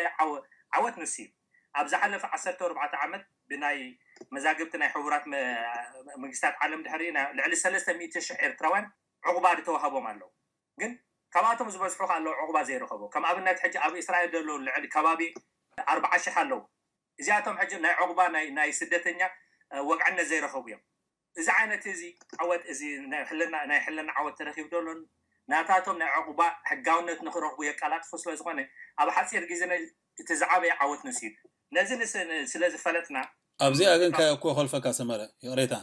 ዓወት ንሱ እዩ። ኣብ ዝሓለፈ ዓሰርተ ኣርባዕተ ዓመት ብናይ መዛግብቲ ናይ ሕቡራት መንግስታት ዓለም ድሕሪ ልዕሊ ሰለስተ ሚእቲ ሽሕ ኤርትራውያን ዕቑባ ዝተዋሃቦም ኣለዉ። ግን ካብኣቶም ዝበዝሑ ከ ኣለዉ ዕቑባ ዘይረኸቡ። ከም ኣብነት ሕጂ ኣብ እስራኤል ዘለዉ ልዕሊ ከባቢ ኣርብዓ ሽሕ ኣለዉ። እዚኣቶም ሕጂ ናይ ዕቑባ ናይ ስደተኛ ወግዕነት ዘይረኸቡ እዮም። እዚ ዓይነት እዚ ዓወት እዚ ናይ ሕልና ዓወት ተረኪቡ ዶ ኣሎን ናታቶም ናይ ዕቑባ ሕጋውነት ንክረኽቡ የቀላጥፎ ስለ ዝኾነ ኣብ ሓፂር ግዜ እቲ ዝዓበየ ዓወት ንሱ እዩ። ነዚ ስለ ዝፈለጥና ኣብዚኣ ግን ከኮ ከልፈካ ሰመረ ይቕሬታ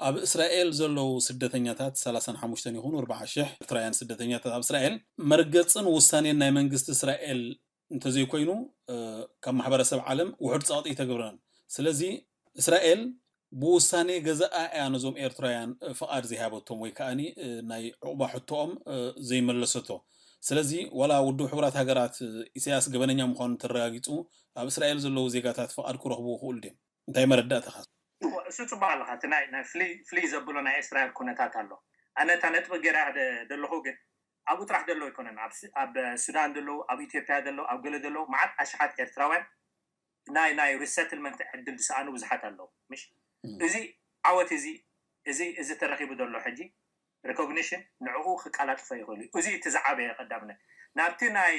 ኣብ እስራኤል ዘለዉ ስደተኛታት ሰላሳን ሓሙሽተን ይኹኑ ኣርብዓ ሽሕ ኤርትራውያን ስደተኛታት ኣብ እስራኤል መርገፅን ውሳኔን ናይ መንግስቲ እስራኤል እንተዘይኮይኑ ካብ ማሕበረሰብ ዓለም ውሑድ ፀቕጢ ኣይተገብረን። ስለዚ እስራኤል ብውሳኔ ገዛኣ እያ ነዞም ኤርትራውያን ፍቓድ ዘይሃበቶም ወይ ከዓኒ ናይ ዕቑባ ሕቶኦም ዘይመለሰቶ። ስለዚ ዋላ ውድብ ሕቡራት ሃገራት ኢሳያስ ገበነኛ ምዃኑ እንተረጋጊጹ ኣብ እስራኤል ዘለዉ ዜጋታት ፍቓድ ክረኽቡ ይኽእሉ ድዮም? እንታይ መረዳእታኻ? እሱ ጽቡቅ ኣለኻ እቲ ናይ ናይ ፍሊ ፍሊ ዘብሎ ናይ እስራኤል ኩነታት ኣሎ። ኣነ እታ ነጥቢ ገይራ ደ- ደለኹ ግን ኣብኡ ጥራሕ ደሎ ኣይኮነን። ኣብ ሱ- ኣብ ሱዳን ደለዉ፣ ኣብ ኢትዮጵያ ደለዉ፣ ኣብ ገለ ደለዉ መዓት ኣሽሓት ኤርትራውያን ናይ ናይ ሪሰትልመንት ዕድል ዝሰኣኑ ብዙሓት ኣለዉ። ምሽ እም። እዚ ዓወት እዚ እዚ እዚ ተረኺቡ ዘሎ ሕጂ ሪኮግኒሽን ንዕኡ ክቀላጥፎ ይኽእል እዩ። እዚ እቲ ዝዓበየ ቀዳምነት ናብቲ ናይ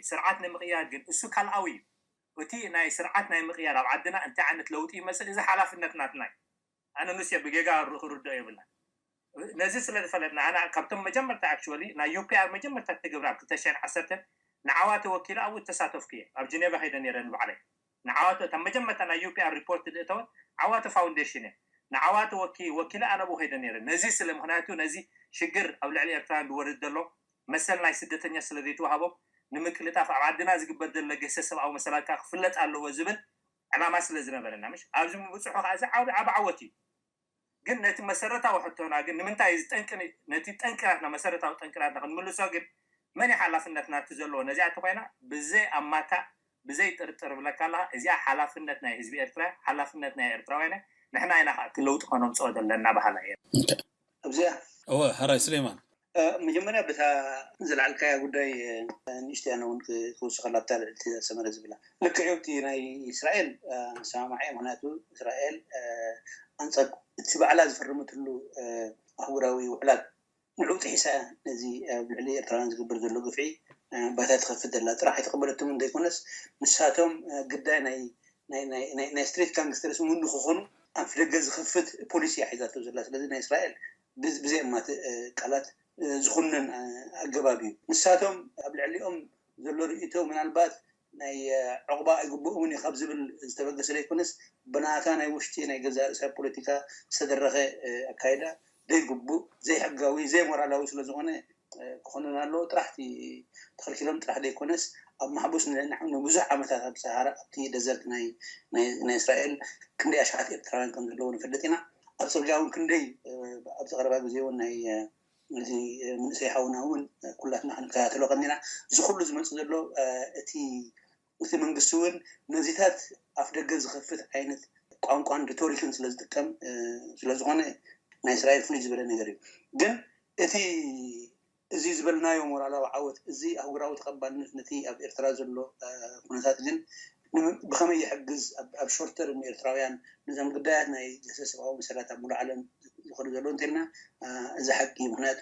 ስርዓት ንምቕያር ግን እሱ ካልኣዊ እዩ። እቲ ናይ ስርዓት ናይ ምቕያር ኣብ ዓድና እንታይ ዓይነት ለውጢ ይመፅእ እዚ ሓላፍነት ናትና እዩ። ኣነ ንስ ብጌጋ ክርድኦ የብልና። ነዚ ስለ ዝፈለጥና ኣነ ካብቶም መጀመርታ ኣክቹዋሊ ናይ ዩፒኣር መጀመርታ ትገብራ ኣብ ክልተ ሽሕን ዓሰርተን ንዓዋ ተወኪለ ኣብኡ ተሳተፍኩ እየ። ኣብ ጀኔቫ ከይደ ነይረ ንባዕለይ ንዓዋ ተ- እታ መጀመርታ ናይ ዩፒኣር ሪፖርት ዝእተወት ዓዋተ ፋውንዴሽን እየ። ንዓዋ ተወኪ ወኪለ ኣነ ኣብኡ ከይደ ነይረ። ነዚ ስለ ምክንያቱ ነዚ ሽግር ኣብ ልዕሊ ኤርትራውያን ዝወርድ ዘሎ መሰል ናይ ስደተኛ ስለ ዘይተዋሃቦም ንምቅልጣፍ ኣብ ዓድና ዝግበር ዘሎ ገሰ ሰብኣዊ መሰላት ከዓ ክፍለጥ ኣለዎ ዝብል ዕላማ ስለ ዝነበረና ምሽ ኣብዚ ምብፅሑ ከዓ እዚ ዓብ ዓብ ዓወት እዩ። ግን ነቲ መሰረታዊ ሕቶና ግን ንምንታይ እዚ ጠንቂ ነቲ ጠንቅናትና መሰረታዊ ጠንቅናትና ክንምልሶ ግን መን እዩ ሓላፍነት ናቲ ዘለዎ ነዚኣ ተኮይና ብዘይ ኣማታእ ብዘይ ጥርጥር ብለካ ኣለካ እዚኣ ሓላፍነት ናይ ህዝቢ ኤርትራ ሓላፍነት ናይ ኤርትራውያን ንሕና ኢና ከዓ እቲ ለውጢ ከነምፅኦ ዘለና በሃላ እየ። ኣብዚኣ እወ፣ ሕራይ ስሌማን። መጀመርያ በታ ዝለዓልካያ ጉዳይ ንእሽተያ ነውን ክውስኸላ ኣብታ ልዕልቲ ሰመረ ዝብላ ልክዕ እቲ ናይ እስራኤል ሰማማዕ ምክንያቱ እስራኤል ኣንፃር እቲ ባዕላ ዝፈረመትሉ ኣህጉራዊ ውዕላት ንዑ ጥሒሳ ነዚ ኣብ ልዕሊ ኤርትራውያን ዝግበር ዘሎ ግፍዒ ባታ ትኸፍት ዘላ ጥራሕ ኣይተቐበለትም ዘይኮነስ ንሳቶም ግዳይ ናይ ናይ ስትሪት ጋንግስተርስ እውን ንክኾኑ ኣፍ ደገ ዝኸፍት ፖሊሲ እያ ሒዛቶ ዘላ። ስለዚ ናይ እስራኤል ብዘየማትእ ቃላት ዝኹነን ኣገባብ እዩ። ንሳቶም ኣብ ልዕሊኦም ዘሎ ርእይቶ ምናልባት ናይ ዕቑባ ኣይግብኦምን እዩ ካብ ዝብል ዝተበገሰ ዘይኮነስ ብናታ ናይ ውሽጢ ናይ ገዛእ ርእሳ ፖለቲካ ዝተደረኸ ኣካይዳ ዘይግቡእ ዘይሕጋዊ ዘይሞራላዊ ስለዝኾነ ክኾነን ኣለዎ ጥራሕ እቲ ተኸልኪሎም ጥራሕ ዘይኮነስ ኣብ ማሕቡስ ንብዙሕ ዓመታት ኣብ ሰሃራ ኣብቲ ደዘርት ናይ ናይ እስራኤል ክንደይ ኣሽሓት ኤርትራውያን ከም ዘለዉ ንፈልጥ ኢና። ኣብ ፅርግያ እውን ክንደይ ኣብዚ ቀረባ ግዜ እውን ናይ እዚ መንእሰይ ሓውና እውን ኩላትና ክንከታተሎ ቀኒና እዚ ኩሉ ዝመፅእ ዘሎ እቲ እቲ መንግስቲ እውን ነዚታት ኣፍ ደገ ዝኸፍት ዓይነት ቋንቋን ሪቶሪክን ስለ ዝጥቀም ስለዝኾነ ናይ እስራኤል ፍሉይ ዝበለ ነገር እዩ። ግን እቲ እዚ ዝበልናዮ ሞራላዊ ዓወት እዚ ኣህጉራዊ ተቐባልነት ነቲ ኣብ ኤርትራ ዘሎ ኩነታት ግን ብኸመይ ይሕግዝ ኣብ ሾርተር ንኤርትራውያን ነዞም ግዳያት ናይ ሰብኣዊ መሰላት ኣብ ሙሉ ዓለም ዝኸዱ ዘለዉ እንተልና እዚ ሓቂ ምክንያቱ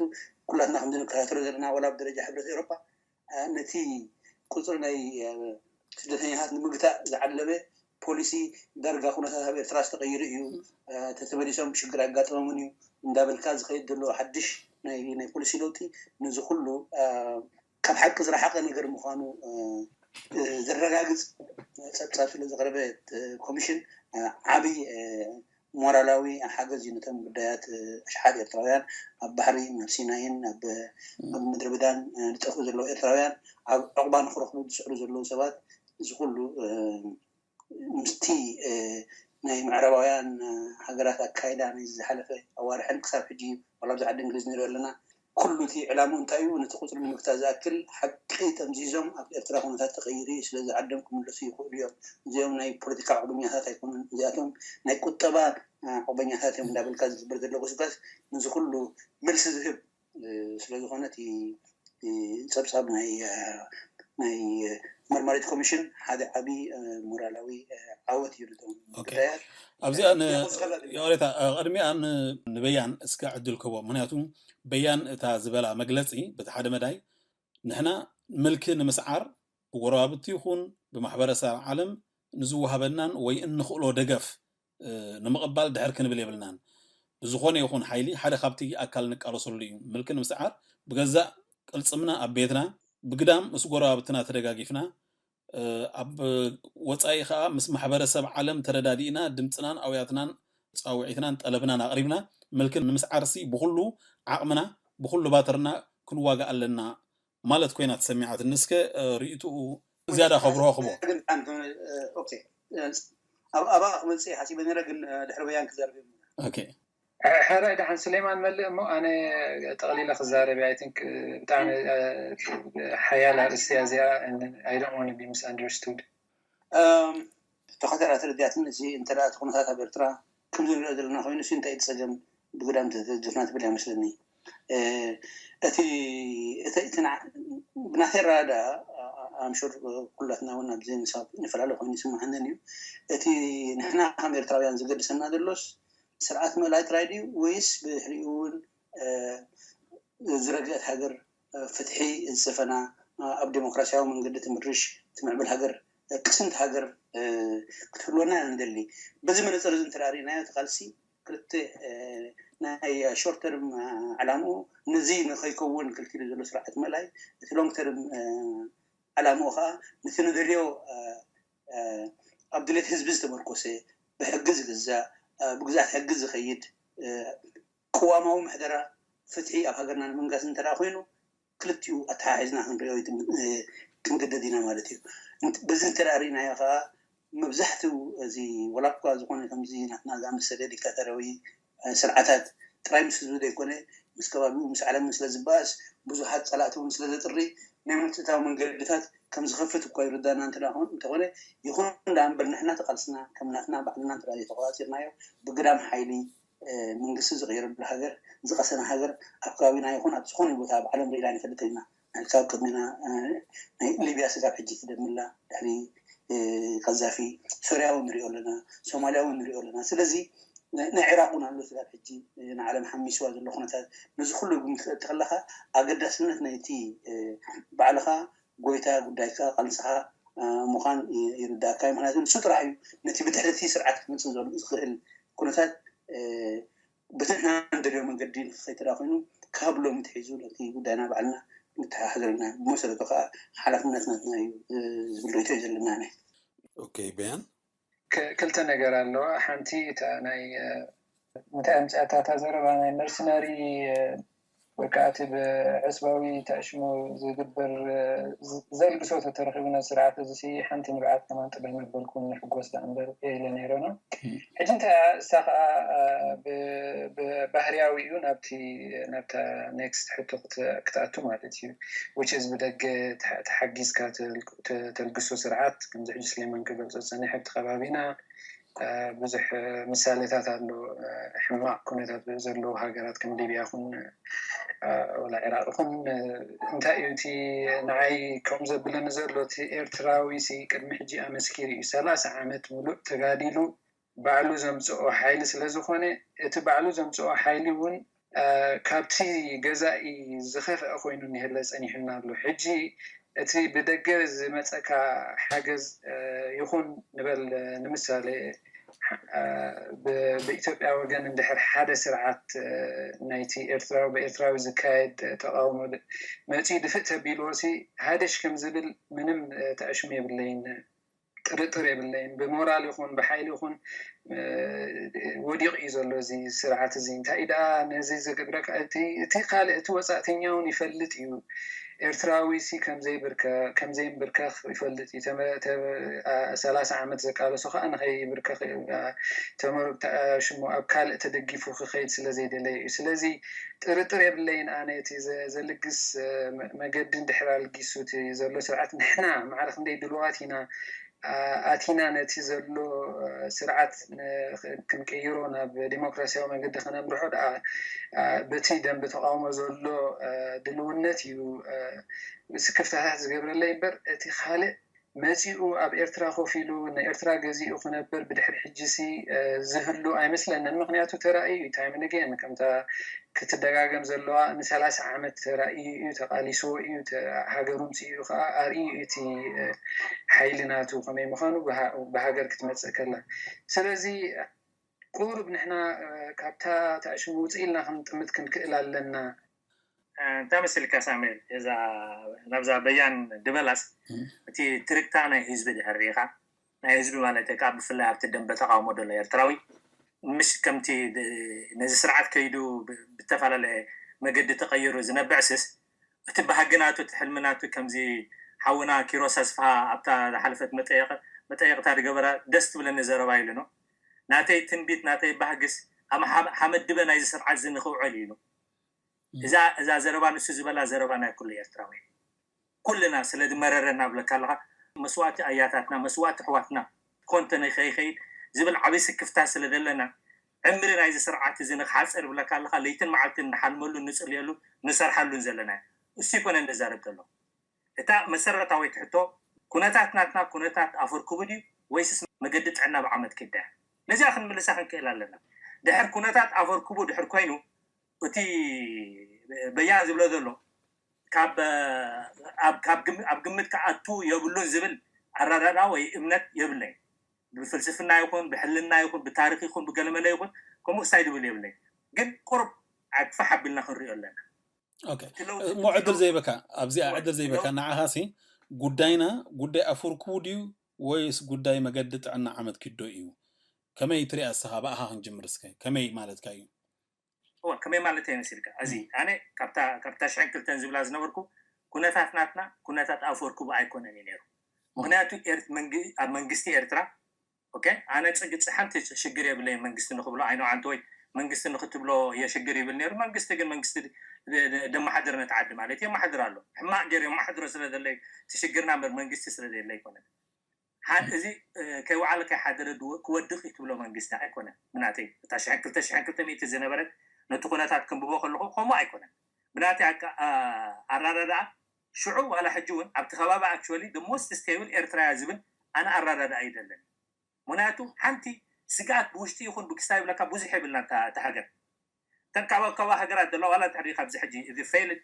ኩላትና ከምዚ ንከታተሎ ዘለና ወላ ብደረጃ ሕብረት ኤሮፓ ነቲ ቁፅሪ ናይ ስደተኛታት ንምግታእ ዝዓለመ ፖሊሲ ዳርጋ ኩነታት ኣብ ኤርትራ ዝተቐይሩ እዩ። ተተመሊሶም ሽግር ኣጋጠሞምን እዩ እንዳበልካ ዝኸይድ ዘሎ ሓድሽ ናይ ፖሊሲ ለውጢ ነዚ ኩሉ ካብ ሓቂ ዝረሓቐ ነገር ምዃኑ ዘረጋግፅ ፀብፃብ ስለ ዘቕረበ ኮሚሽን ዓብይ ሞራላዊ ሓገዝ እዩ ነቶም ግዳያት ኣሽሓት ኤርትራውያን ኣብ ባሕሪ ናብ ሲናይን ኣብ ምድሪ በዳን ዝጠፍኡ ዘለዉ ኤርትራውያን ኣብ ዕቑባ ንክረኽቡ ዝስዕሩ ዘለዉ ሰባት እዚ ኩሉ ምስቲ ናይ ምዕራባውያን ሃገራት ኣካይዳ ናይ ዝሓለፈ ኣዋርሕን ክሳብ ሕጂ ዋላ ኣብዚ ዓዲ እንግሊዝ ንሪኦ ኣለና። ኩሉ እቲ ዕላሙ እንታይ እዩ? ነቲ ቁፅሪ ንምግታእ ዝኣክል ሓቂ ጠምዚዞም ኣብ ኤርትራ ኩነታት ተቐይሩ እዩ፣ ስለዚ ዓዶም ክምለሱ ይኽእሉ እዮም። እዚኦም ናይ ፖለቲካ ዕቑበኛታት ኣይኮኑን፣ እዚኣቶም ናይ ቁጠባ ዕቑበኛታት እዮም እንዳበልካ ዝግበር ዘሎ ጎስጓስ ነዚ ኩሉ መልሲ ዝህብ ስለዝኾነ እቲ ጸብጻብ ናይ ናይ መርማሪት ኮሚሽን ሓደ ዓቢ ሞራላዊ ዓወት እዩ ነቶም ጉዳያት ኣብዚኣ ይቕሬታ ቅድሚኣ ንበያን እስከ ዕድል ክህቦ ምክንያቱ በያን እታ ዝበላ መግለፂ በቲ ሓደ መዳይ ንሕና ምልኪ ንምስዓር ብጎረባብቲ ይኹን ብማሕበረሰብ ዓለም ንዝወሃበናን ወይ እንኽእሎ ደገፍ ንምቕባል ድሕር ክንብል የብልናን። ብዝኾነ ይኹን ሓይሊ ሓደ ካብቲ ኣካል ንቃለሰሉ እዩ። ምልኪ ንምስዓር ብገዛእ ቅልፅምና ኣብ ቤትና ብግዳም ምስ ጎረባብትና ተደጋጊፍና ኣብ ወፃኢ ከዓ ምስ ማሕበረሰብ ዓለም ተረዳዲእና ድምፅናን ኣውያትናን ፃውዒትናን ጠለብናን ኣቕሪብና ምልኪ ንምስዓርሲ ብኩሉ ዓቕምና ብኩሉ ባትርና ክንዋጋእ ኣለና ማለት ኮይና ተሰሚዓትኒ። እስከ ርእይትኡ ዝያዳ ከብርሆ ክቦ። ኣብኣ ክመፅእ ሓሲበ ነረ ግን ድሕሪ በያን ክዛረብ ሕራይ ደሓን ስሌማን መልእ እሞ ኣነ ጠቕሊለ ክዛረብ ኣይ ቲንክ ብጣዕሚ ሓያል ኣርእስቲ እያ እዚኣ። I don't want to be misunderstood። ተኸታላ ተረዲኣትኒ እዚ እንተ እቲ ኩነታት ኣብ ኤርትራ ከምዚ ንሪኦ ዘለና ኮይኑ ሲ እንታይ እቲ ፀገም ብግዳም ተደፍና ትብል እያ መስለኒ። እቲ ብናተይ ኣረዳድኣ ኣምሹር ኩላትና እውን ኣብዚ ንሳብ ንፈላለ ኮይኑ ይስምዓንን እዩ። እቲ ንሕና ከም ኤርትራውያን ዝገድሰና ዘሎስ ስርዓት ምእላይ ጥራይ ድዩ ወይስ ብድሕሪኡ እውን ዝረግአት ሃገር ፍትሒ ዝሰፈና ኣብ ዴሞክራሲያዊ መንገዲ ትምርሽ ትምዕብል ሃገር ቅስንቲ ሃገር ክትህልወና ኢና ንደሊ። በዚ መነፅር እዚ እንተ ርኢናዮ እቲ ቃልሲ ክልተ ናይ ሾርት ተርም ዕላምኡ ነዚ ንኸይከውን ክልኪሉ ዘሎ ስርዓት ምእላይ እቲ ሎንግ ተርም ዕላምኡ ከዓ ነቲ ንደልዮ ኣብ ድሌት ህዝቢ ዝተመርኮሰ ብሕጊ ዝግዛእ ብግዛት ሕጊ ዝኸይድ ቅዋማዊ ምሕደራ ፍትሒ ኣብ ሃገርና ንምንጋስ እንተ ኮይኑ ክልቲኡ ኣተሓሒዝና ክንሪኦ ክንግደድ ኢና ማለት እዩ። በዚ እንተ ርኢናዮ ከዓ መብዛሕትኡ እዚ ወላ እኳ ዝኾነ ከምዚ ናትና ዝኣመሰለ ዲክታተራዊ ስርዓታት ጥራይ ምስ ህዝቢ ዘይኮነ ምስ ከባቢኡ ምስ ዓለምን ስለ ዝበኣስ ብዙሓት ፀላእቲ እውን ስለ ዘጥሪ ናይ ምትእታው መንገድታት ከም ዝኸፍት እኳ ይርዳና እንተ እንተኾነ ይኹን ደኣ እምበር ንሕና ተቓልስና ከም ናትና ባዕልና እንተ ዘይተቆፃፂርናዮ ብግዳም ሓይሊ መንግስቲ ዝቐየረሉ ሃገር ዝቐሰነ ሃገር ኣብ ከባቢና ይኹን ኣብ ዝኾነ ቦታ ኣብ ዓለም ርኢና ንፈልጥ ኢና። ካብ ቅድሚና ናይ ሊብያ ስጋብ ሕጂ ትደምላ ድሕሪ ቀዛፊ ሶርያ እውን ንሪኦ ኣለና፣ ሶማልያ እውን ንሪኦ ኣለና። ስለዚ ናይ ዕራቕ እውን ኣሎ ስጋብ ሕጂ ንዓለም ሓሚስዋ ዘሎ ኩነታት። ነዚ ኩሉ ግምት ክትእቲ ከለኻ ኣገዳስነት ናይቲ ባዕልኻ ጎይታ ጉዳይካ ቃልስኻ ምዃን ይርዳእካ እዩ። ምክንያቱ ንሱ ጥራሕ እዩ ነቲ ብድሕሪ እቲ ስርዓት ክመፅእ ዘሎ ዝኽእል ኩነታት ብትሕና እንደልዮ መንገዲ ንክኸይድ ተዳ ኮይኑ ካብ ሎሚ ትሒዙ ነቲ ጉዳይና ባዕልና ንተሓሕዘልና ብመሰረቱ ከዓ ሓላፍነት ናትና እዩ ዝብል ርእቶ እዩ ዘለና ናይ ኦኬ በያን ክልተ ነገር ኣለዋ። ሓንቲ እታ ናይ እንታይ ኣምፅኣታ እታ ዘረባ ናይ መርሰናሪ ወይ ከዓ እቲ ብዕፅባዊ ተዕሽሞ ዝግበር ዘልግሶ ተተረኪቡ ነዚ ስርዓት እዚ ሓንቲ ንብዓት ከማን ጥበብ መበልኩም ንሕጎስ ዳ እምበር ኢለ ነይረ ነው። ሕጂ እንታይ እሳ ከዓ ብባህርያዊ እዩ ናብቲ ናብታ ኔክስት ሕቶ ክትኣቱ ማለት እዩ። which is ብደገ ተሓጊዝካ ተልግሶ ስርዓት ከምዚ ሕጂ ስሌማን ክገልፆ ዝፀኒሐ ኣብቲ ከባቢና ብዙሕ ምሳሌታት ኣሎ። ሕማቕ ኩነታት ዘለዉ ሃገራት ከም ሊብያ ኹን ወላ ዒራቕ ኹን እንታይ እዩ እቲ ንዓይ ከም ዘብለኒ ዘሎ እቲ ኤርትራዊ ሲ ቅድሚ ሕጂ ኣመስኪሩ እዩ ሰላሳ ዓመት ሙሉእ ተጋዲሉ ባዕሉ ዘምፅኦ ሓይሊ ስለ ዝኾነ እቲ ባዕሉ ዘምፅኦ ሓይሊ እውን ካብቲ ገዛኢ ዝኸፍአ ኮይኑ ንህለ ፀኒሑና ኣሎ። ሕጂ እቲ ብደገ ዝመፀካ ሓገዝ ይኹን ንበል ንምሳሌ ብኢትዮጵያ ወገን እንድሕር ሓደ ስርዓት ናይቲ ኤርትራዊ ብኤርትራዊ ዝካየድ ተቃውሞ መፂኡ ድፍእ ተቢልዎ ሲ ሃደሽ ከም ዝብል ምንም ተዕሽሙ የብለይን። ጥርጥር የብለይን። ብሞራል ይኹን ብሓይሊ ይኹን ወዲቕ እዩ ዘሎ እዚ ስርዓት እዚ። እንታይ ደኣ ነዚ ዝገብረካ እቲ ካልእ እቲ ወፃእተኛ እውን ይፈልጥ እዩ። ኤርትራዊ ሲ ከምዘይብርከ ከምዘይንብርከኽ ይፈልጥ እዩ። ሰላሳ ዓመት ዘቃለሶ ከዓ ንኸይብርከኽ ተመርታ ሽሙ ኣብ ካልእ ተደጊፉ ክኸይድ ስለ ዘይደለየ እዩ። ስለዚ ጥርጥር የብለይን። ኣነ እቲ ዘልግስ መገዲ እንድሕር ኣልጊሱ እቲ ዘሎ ስርዓት ንሕና ማዕረ ክንደይ ድልዋት ኢና ኣቲና ነቲ ዘሎ ስርዓት ክንቅይሮ ናብ ዲሞክራሲያዊ መንገዲ ከነምርሖ ደኣ በቲ ደንቢ ተቃውሞ ዘሎ ድልውነት እዩ ስክፍታታት ዝገብረለይ እምበር እቲ ካልእ መፂኡ ኣብ ኤርትራ ኮፍ ኢሉ ንኤርትራ ገዚኡ ክነብር ብድሕሪ ሕጂ ሲ ዝህሉ ኣይመስለንን። ምክንያቱ ተራእዩ እዩ። ታይም ንጌን ከምታ ክትደጋገም ዘለዋ ንሰላሳ ዓመት ተራእዩ እዩ፣ ተቃሊስዎ እዩ፣ ሃገሩ ምፅኡ ከዓ ኣርእዩ እዩ እቲ ሓይሊ ናቱ ከመይ ምዃኑ ብሃገር ክትመፅእ ከላ። ስለዚ ቁሩብ ንሕና ካብታ ተዕሽሙ ውፅእ ኢልና ክንጥምት ክንክእል ኣለና። እንታይ መሲልካ ሳሙኤል፣ እዛ ናብዛ በያን ድበላስ እቲ ትርክታ ናይ ህዝቢ ድሕር ሪኢኻ ናይ ህዝቢ ማለት ከዓ ብፍላይ ኣብቲ ደንበ ተቃውሞ ዘሎ ኤርትራዊ ምሽ ከምቲ ነዚ ስርዓት ከይዱ ብተፈላለየ መገዲ ተቀይሩ ዝነብዕስስ እቲ ባህግናቱ እቲ ሕልምናቱ ከምዚ ሓውና ኪሮስ ኣስፍሃ ኣብታ ዝሓለፈት መጠየቅታ ዝገበራ ደስ ትብለኒ ዘረባ ኢሉ ነው። ናተይ ትንቢት ናተይ ባህግስ ሓመድ ድበ ናይዚ ስርዓት እዚ ንክውዕል ኢሉ እዛ እዛ ዘረባ ንሱ ዝበላ ዘረባ ናይ ኩሉ ኤርትራዊ ኩልና ስለ ዝመረረና ብለካ ኣለካ መስዋእቲ ኣያታትና መስዋእቲ ኣሕዋትና ኮንተ ንከይከይድ ዝብል ዓብይ ስክፍታ ስለ ዘለና ዕምሪ ናይዚ ስርዓት እዚ ንክሓፀር ብለካ ኣለካ ለይትን መዓልትን ንሓልመሉ ንፅልየሉ ንሰርሓሉን ዘለና እዩ። እሱ ይኮነ ንዛረብ ዘሎ እታ መሰረታዊት ሕቶ ኩነታት ናትና ኩነታት ኣፈርክቡ ድዩ ወይስስ መገዲ ጥዕና ብዓመት ክዳ ነዚኣ ክንምልሳ ክንክእል ኣለና። ድሕር ኩነታት ኣፈርክቡ ድሕር ኮይኑ እቲ በያን ዝብሎ ዘሎ ኣብ ግምት ክኣቱ የብሉን ዝብል ኣረዳዳ ወይ እምነት የብለይ። ብፍልስፍና ይኹን ብሕልና ይኹን ብታሪክ ይኹን ብገለመለ ይኹን ከምኡ ክሳይ ድብል የብለይ። ግን ቁርብ ዓግፋ ሓቢልና ክንሪኦ ኣለና። እሞ ዕድል ዘይበካ ኣብዚኣ ዕድል ዘይበካ ንዓኻሲ ጉዳይና ጉዳይ ኣፈርክቡ ድዩ ወይስ ጉዳይ መገዲ ጥዕና ዓመት ኪዶ እዩ? ከመይ ትሪኣ እስኻ ብኣኻ ክንጅምር እስከ ከመይ ማለትካ እዩ? ከመይ ማለት እዩ መሲልካ እዚ ኣነ ካብታ ሽሕን ክልተን ዝብላ ዝነበርኩ ኩነታት ናትና ኩነታት ኣፈርክቡ ኣይኮነን እዩ ነይሩ። ምክንያቱ ኣብ መንግስቲ ኤርትራ ኦኬ ኣነ ፅግፂ ሓንቲ ሽግር የብለይ መንግስቲ ንክብሎ ኣይኖ ዓንተ ወይ መንግስቲ ንክትብሎ የሽግር ይብል ነይሩ መንግስቲ ግን መንግስቲ ደመሓድር ነቲ ዓዲ ማለት የመሓድር ኣሎ ሕማቅ ገይሩ የመሓድሮ ስለ ዘለዩ እቲ ሽግርና እምበር መንግስቲ ስለ ዘየለ ኣይኮነን ሓን እዚ ከይወዓለ ከይሓደረ ክወድቅ እዩ ትብሎ መንግስቲ ኣይኮነን ብናተይ እታ ሽሕን ክልተ ሽሕን ክልተ ሚእቲ ዝነበረት ነቲ ኩነታት ክንብቦ ከለኩ ከምኡ ኣይኮነን ብናተይ ኣረዳድኣ ሽዑ ዋላ ሕጂ እውን ኣብቲ ከባቢ actually the most stable ኤርትራ እያ ዝብል ኣነ ኣረዳድኣ እዩ ዘለኒ ምክንያቱ ሓንቲ ስግኣት ብውሽጢ ይኹን ብክስታ ይብለካ ብዙሕ የብልና እታ ሃገር እተን ካብ ኣካባ ሃገራት ዘለዋ ዋላ እንድሕር ሪኢካ ኣብዚ ሕጂ እዚ failed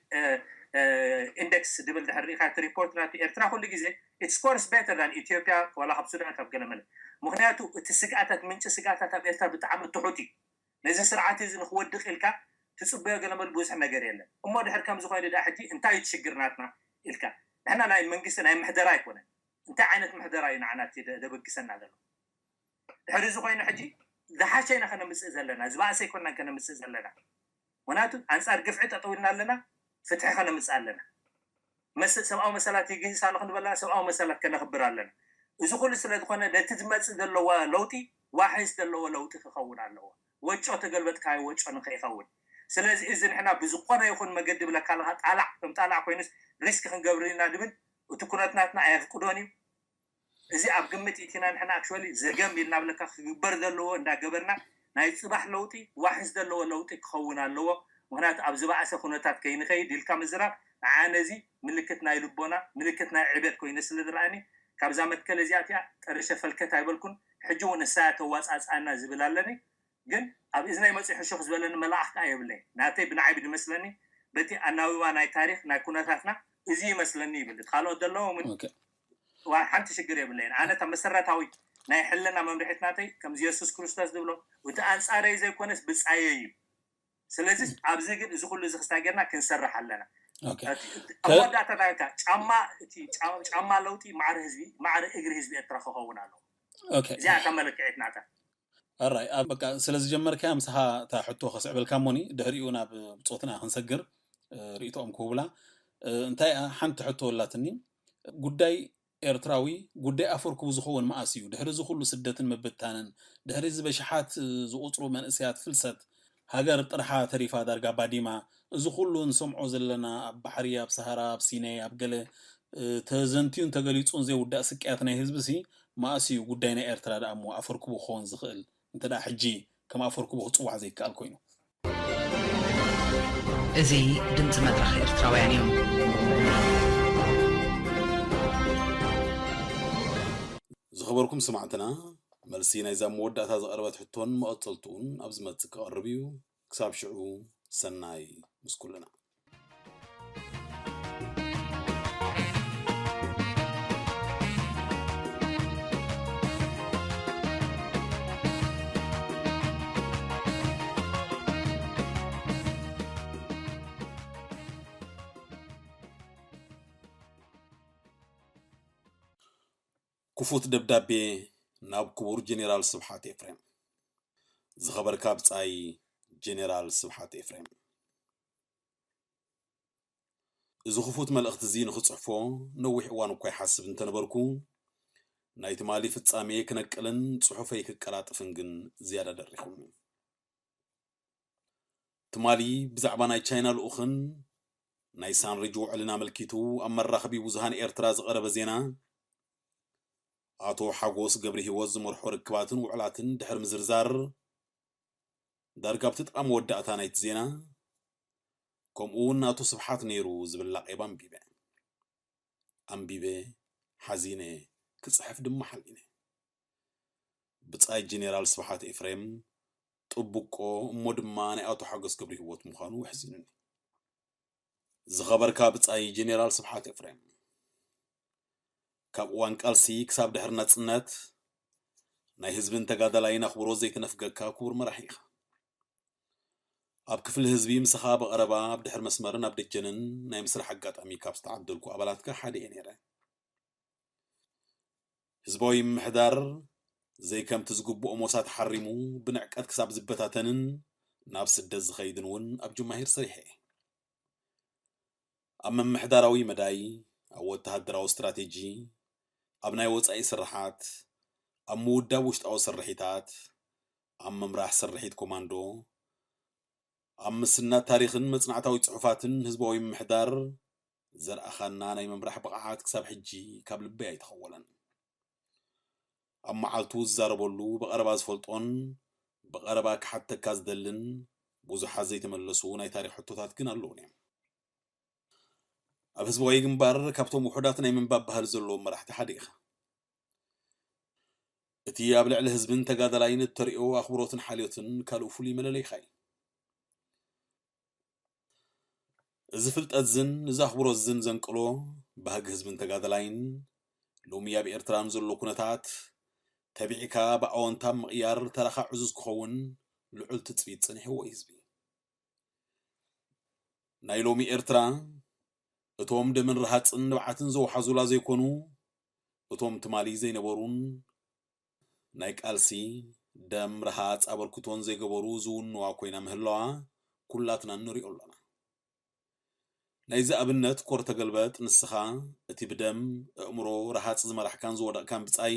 index ድብል ድሕር ሪኢካ እቲ report ናቱ ኤርትራ ኩሉ ግዜ it scores better than ኢትዮጵያ ዋላ ካብ ሱዳን ካብ ገለመለ ምክንያቱ እቲ ስግኣታት ምንጪ ስግኣታት ኣብ ኤርትራ ብጣዕሚ ትሑት እዩ ነዚ ስርዓት እዚ ንክወድቅ ኢልካ ትፅበዮ ገለመል ብዙሕ ነገር የለን እሞ ድሕር ከምዚ ኮይኑ ዳ ሕጂ እንታይ እዩ ሽግር ናትና ኢልካ ንሕና ናይ መንግስቲ ናይ ምሕደራ ኣይኮነን እንታይ ዓይነት ምሕደራ እዩ ንዓና ደበግሰና ዘሎ ድሕሪ እዚ ኮይኑ ሕጂ ዝሓሸ ኢና ከነምፅእ ዘለና ዝበኣሰ ኣይኮናን ከነምፅእ ዘለና ምክንያቱ ኣንፃር ግፍዒ ጠጠው ኢልና ኣለና ፍትሒ ከነምፅእ ኣለና ሰብኣዊ መሰላት ይግህስ ኣሎ ክንበላ ሰብኣዊ መሰላት ከነኽብር ኣለና እዚ ኩሉ ስለ ዝኾነ ነቲ ዝመፅእ ዘለዎ ለውጢ ዋሕስ ዘለዎ ለውጢ ክኸውን ኣለዎ ወጮ ተገልበጥካዮ ወጮ ንከይኸውን ስለዚ እዚ ንሕና ብዝኾነ ይኹን መገዲ ብለካ ኣለካ ጣላዕ ከም ጣላዕ ኮይኑስ ሪስክ ክንገብር ኢና ድብል እቲ ኩነትናትና ኣየፍቅዶን እዩ እዚ ኣብ ግምት ኢቲና ንሕና ኣክሽዋሊ ዘገም ኢልና ብለካ ክግበር ዘለዎ እንዳገበርና ናይ ፅባሕ ለውጢ ዋሕስ ዘለዎ ለውጢ ክኸውን ኣለዎ ምክንያቱ ኣብ ዝበኣሰ ኩነታት ከይንኸይድ ኢልካ ምዝራብ ንዓነ እዚ ምልክት ናይ ልቦና ምልክት ናይ ዕቤት ኮይኑ ስለ ዝረኣኒ ካብዛ መትከል እዚኣ እቲኣ ጠርሸ ፈልከት ኣይበልኩን ሕጂ እውን እሳያ ተዋፃፅኣና ዝብል ኣለኒ ግን ኣብ እዝነይ መፂኡ ሕሹኽ ዝበለኒ መላእኽቲ ኣየብለይ ናተይ ብንዓይቢ ዝመስለኒ በቲ ኣናብባ ናይ ታሪክ ናይ ኩነታትና እዚ ይመስለኒ ይብል። እቲ ካልኦት ዘለዎም እውን ዋ ሓንቲ ሽግር የብለይን። ኣነ እታ መሰረታዊ ናይ ሕልና መምርሒት ናተይ ከምዚ የሱስ ክርስቶስ ዝብሎ እቲ ኣንጻረይ ዘይኮነስ ብጻየይ እዩ። ስለዚ ኣብዚ ግን እዚ ኩሉ እዚ ክስታይ ጌርና ክንሰርሕ ኣለና። ኣብ መወዳእታ እንታይ ጫማ እቲ ጫማ ለውጢ ማዕረ ህዝቢ ማዕረ እግሪ ህዝቢ ኤርትራ ክኸውን ኣለዎ። እዚኣ እታ መለክዒት ናታ። ኣራይ ኣብ በቃ ስለ ዝጀመርካያ ምሳኻ እታ ሕቶ ከስዕበልካ እሞኒ ድሕሪኡ ናብ ብጾትና ክንሰግር ርእይቶኦም ክህቡላ። እንታይ ሓንቲ ሕቶ ኣላትኒ። ጉዳይ ኤርትራዊ ጉዳይ ኣፈርክቡ ዝኸውን መኣስ እዩ? ድሕሪ እዚ ኩሉ ስደትን ምብታንን፣ ድሕሪ እዚ በሽሓት ዝቑጽሩ መንእሰያት ፍልሰት፣ ሃገር ጥርሓ ተሪፋ ዳርጋ ባዲማ፣ እዚ ኩሉ እንሰምዖ ዘለና ኣብ ባሕሪ፣ ኣብ ሰሃራ፣ ኣብ ሲነይ፣ ኣብ ገለ ተዘንትዩን ተገሊጹን ዘይውዳእ ስቅያት ናይ ህዝቢ ሲ መኣስ እዩ ጉዳይ ናይ ኤርትራ ደኣ እሞ ኣፈርክቡ ክኸውን ዝኽእል? እንተ ደኣ ሕጂ ከም ኣፈርክቡ ክጽዋዕ ዘይከኣል ኮይኑ። እዚ ድምፂ መድረኽ ኤርትራውያን እዩ። ዝኸበርኩም ስማዕትና፣ መልሲ ናይዛ መወዳእታ ዝቐረበት ሕቶን መቐጸልትኡን ኣብ ዝመጽእ ክቐርብ እዩ። ክሳብ ሽዑ ሰናይ ምስ ኩልና። ክፉት ደብዳቤ ናብ ክቡር ጀኔራል ስብሓት ኤፍሬም። ዝኸበርካ ብጻይ ጀኔራል ስብሓት ኤፍሬም፣ እዚ ክፉት መልእኽቲ እዚ ንኽጽሕፎ ነዊሕ እዋን እኳ ይሓስብ እንተነበርኩ፣ ናይ ትማሊ ፍጻሜ ክነቅልን ጽሑፈይ ክቀላጥፍን ግን ዝያዳ ደሪኹኒ። ትማሊ ብዛዕባ ናይ ቻይና ልኡኽን ናይ ሳንሪጅ ውዕልን ኣመልኪቱ ኣብ መራኸቢ ብዙሃን ኤርትራ ዝቐረበ ዜና፣ ኣቶ ሓጎስ ገብረሂወት ዝመርሖ ርክባትን ውዕላትን ድሕሪ ምዝርዛር፣ ዳርጋ ኣብቲ ጥቓ መወዳእታ ናይቲ ዜና፣ ከምኡ እውን ኣቶ ስብሓት ነይሩ ዝብል ላቄባ ኣንቢበ። ኣንቢበ፣ ሓዚነ፣ ክጽሕፍ ድማ ሓሊነ። ብጻይ ጀኔራል ስብሓት ኤፍሬም ጥብቆ እሞ ድማ ናይ ኣቶ ሓጎስ ገብረሂወት ምዃኑ ኣሕዚኑኒ። ዝኸበርካ ብጻይ ጀኔራል ስብሓት ኤፍሬም፣ ካብ እዋን ቃልሲ ክሳብ ድሕሪ ናጽነት ናይ ህዝብን ተጋዳላይን ኣኽብሮት ዘይተነፍገካ ክቡር መራሒ ኢኻ። ኣብ ክፍሊ ህዝቢ ምሳኻ ብቐረባ ኣብ ድሕሪ መስመርን ኣብ ደጀንን ናይ ምስራሕ ኣጋጣሚ ካብ ዝተዓደልኩ ኣባላትካ ሓደ እየ ነይረ። ህዝባዊ ምምሕዳር ዘይከምቲ ዝግብኦ ሞሳ ተሓሪሙ ብንዕቀት ክሳብ ዝበታተንን ናብ ስደት ዝኸይድን እውን ኣብ ጅማሂር ሰሪሐ እየ። ኣብ ምምሕዳራዊ መዳይ፣ ኣብ ወተሃደራዊ ስትራቴጂ፣ ኣብ ናይ ወጻኢ ስርሓት፣ ኣብ ምውዳብ ውሽጣዊ ስርሒታት፣ ኣብ ምምራሕ ስርሒት ኮማንዶ፣ ኣብ ምስናድ ታሪኽን መጽናዕታዊ ጽሑፋትን ህዝባዊ ምምሕዳር ዘርኣኻና ናይ ምምራሕ ብቕዓት ክሳብ ሕጂ ካብ ልበይ ኣይተኸወለን። ኣብ መዓልቱ ዝዛረበሉ ብቐረባ ዝፈልጦን ብቐረባ ክሓተካ ዝደልን ብዙሓት ዘይተመለሱ ናይ ታሪኽ ሕቶታት ግን ኣለዉኒ እዮም። ኣብ ህዝባዊ ግንባር ካብቶም ውሑዳት ናይ ምንባብ ባህሊ ዘለዎም መራሕቲ ሓደ ኢኻ። እቲ ኣብ ልዕሊ ህዝብን ተጋዳላይን እተርእዮ ኣኽብሮትን ሓልዮትን ካልእ ፍሉይ መለለይኻ እዩ። እዚ ፍልጠት ዝን እዚ ኣኽብሮት ዝን ዘንቅሎ ባህጊ ህዝብን ተጋዳላይን ሎሚ ኣብ ኤርትራ ንዘሎ ኩነታት ተቢዕካ ብኣወንታ ምቕያር ተራኻ ዕዙዝ ክኸውን ልዑል ትጽቢት ጸኒሕዎ እዩ ህዝቢ። ናይ ሎሚ ኤርትራ እቶም ደምን ረሃጽን ንብዓትን ዘውሓዙላ ዘይኮኑ፣ እቶም ትማሊ ዘይነበሩን ናይ ቃልሲ ደም ረሃጽ ኣበርክቶን ዘይገበሩ ዝውንዋ ኮይና ምህላዋ ኩላትና ንሪኦ ኣሎና። ናይዚ ኣብነት ኮር ተገልበጥ ንስኻ እቲ ብደም፣ ኣእምሮ፣ ረሃጽ ዝመራሕካን ዝወደቕካን ብጻይ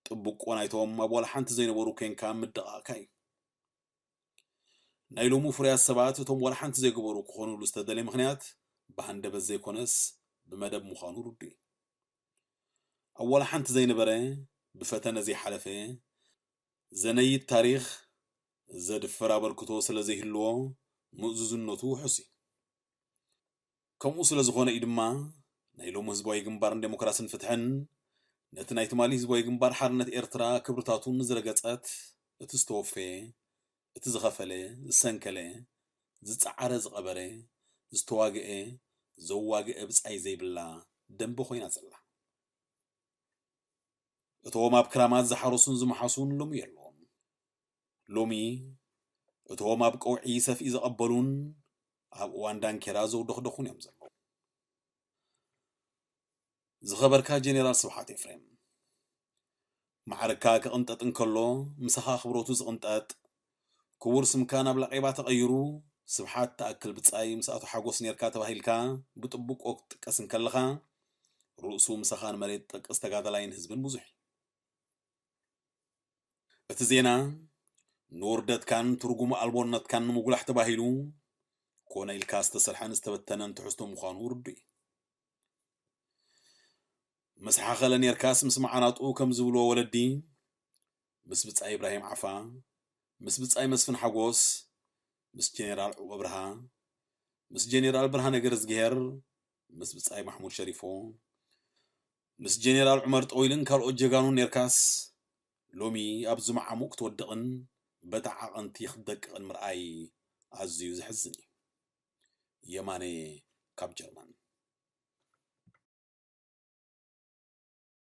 ጥብቆ ናይቶም ኣብ ዋላ ሓንቲ ዘይነበሩ ኮንካ ምድቓቕካ እዩ። ናይ ሎሚ ፍሩያት ሰባት እቶም ዋላ ሓንቲ ዘይገበሩ ክኾኑሉ ዝተደልየ ምኽንያት ብሃንደበት ዘይኮነስ ብመደብ ምዃኑ ርዱእ እዩ። ኣብ ዋላ ሓንቲ ዘይነበረ፣ ብፈተነ ዘይሓለፈ፣ ዘነይት ታሪኽ ዘድፍር ኣበርክቶ ስለ ዘይህልዎ ምእዙዝነቱ ውሑስ እዩ። ከምኡ ስለ ዝኾነ እዩ ድማ ናይ ሎሚ ህዝባዊ ግንባር ንዴሞክራስን ፍትሕን ነቲ ናይ ትማሊ ህዝባዊ ግንባር ሓርነት ኤርትራ ክብርታቱን ዝረገጸት፣ እቲ ዝተወፈየ፣ እቲ ዝኸፈለ፣ ዝሰንከለ፣ ዝጸዓረ ዝቐበረ፣ ዝተዋግኤ፣ ዘዋግአ ብጻይ ዘይብላ ደንበ ኮይና ዘላ። እቶም ኣብ ክራማት ዝሓረሱን ዝመሓሱን ሎሚ የለውን። ሎሚ እቶም ኣብ ቀውዒ ሰፍኢ ዝቐበሉን ኣብ እዋን ዳንኬራ ዘውደኽደኹን እዮም ዘለዉ። ዝኸበርካ ጀኔራል ስብሓት ኤፍሬም፣ ማዕርካ ክቕንጠጥ እንከሎ ምሳኻ ክብረቱ ዝቕንጠጥ፣ ክቡር ስምካ ናብ ላቄባ ተቐይሩ፣ ስብሓት ትኣክል ብጻይ ምስ ኣቶ ሓጎስ ኔርካ ተባሂልካ ብጥብቆ ክትጥቀስ እንከለኻ፣ ርእሱ ምሳኻን መሬት ጠቅስ ተጋዳላይን ህዝብን ብዙሕ እዩ። እቲ ዜና ንውርደትካን ትርጉም ኣልቦነትካን ንምጉላሕ ተባሂሉ ኮነ ኢልካ ዝተሰርሐን ዝተበተነን ትሕዝቶ ምዃኑ ርዱእ እዩ። ምስ ሓኸለ ኔርካስ ምስ መዓናጡ ከም ዝብልዎ ወለዲ፣ ምስ ብጻይ ኢብራሂም ዓፋ፣ ምስ ብጻይ መስፍን ሓጎስ፣ ምስ ጀኔራል ዑቕ ኣብርሃ፣ ምስ ጀኔራል ብርሃነ ገረዝግሄር፣ ምስ ብጻይ ማሕሙድ ሸሪፎ፣ ምስ ጀኔራል ዑመር ጠዊልን ካልኦት ጀጋኑን ኔርካስ፣ ሎሚ ኣብዚ መዓሙቕ ክትወድቕን በታ ዓቐንቲ ክትደቅቕን ምርኣይ ኣዝዩ ዘሕዝን እዩ። የማነ ካብ ጀርመን።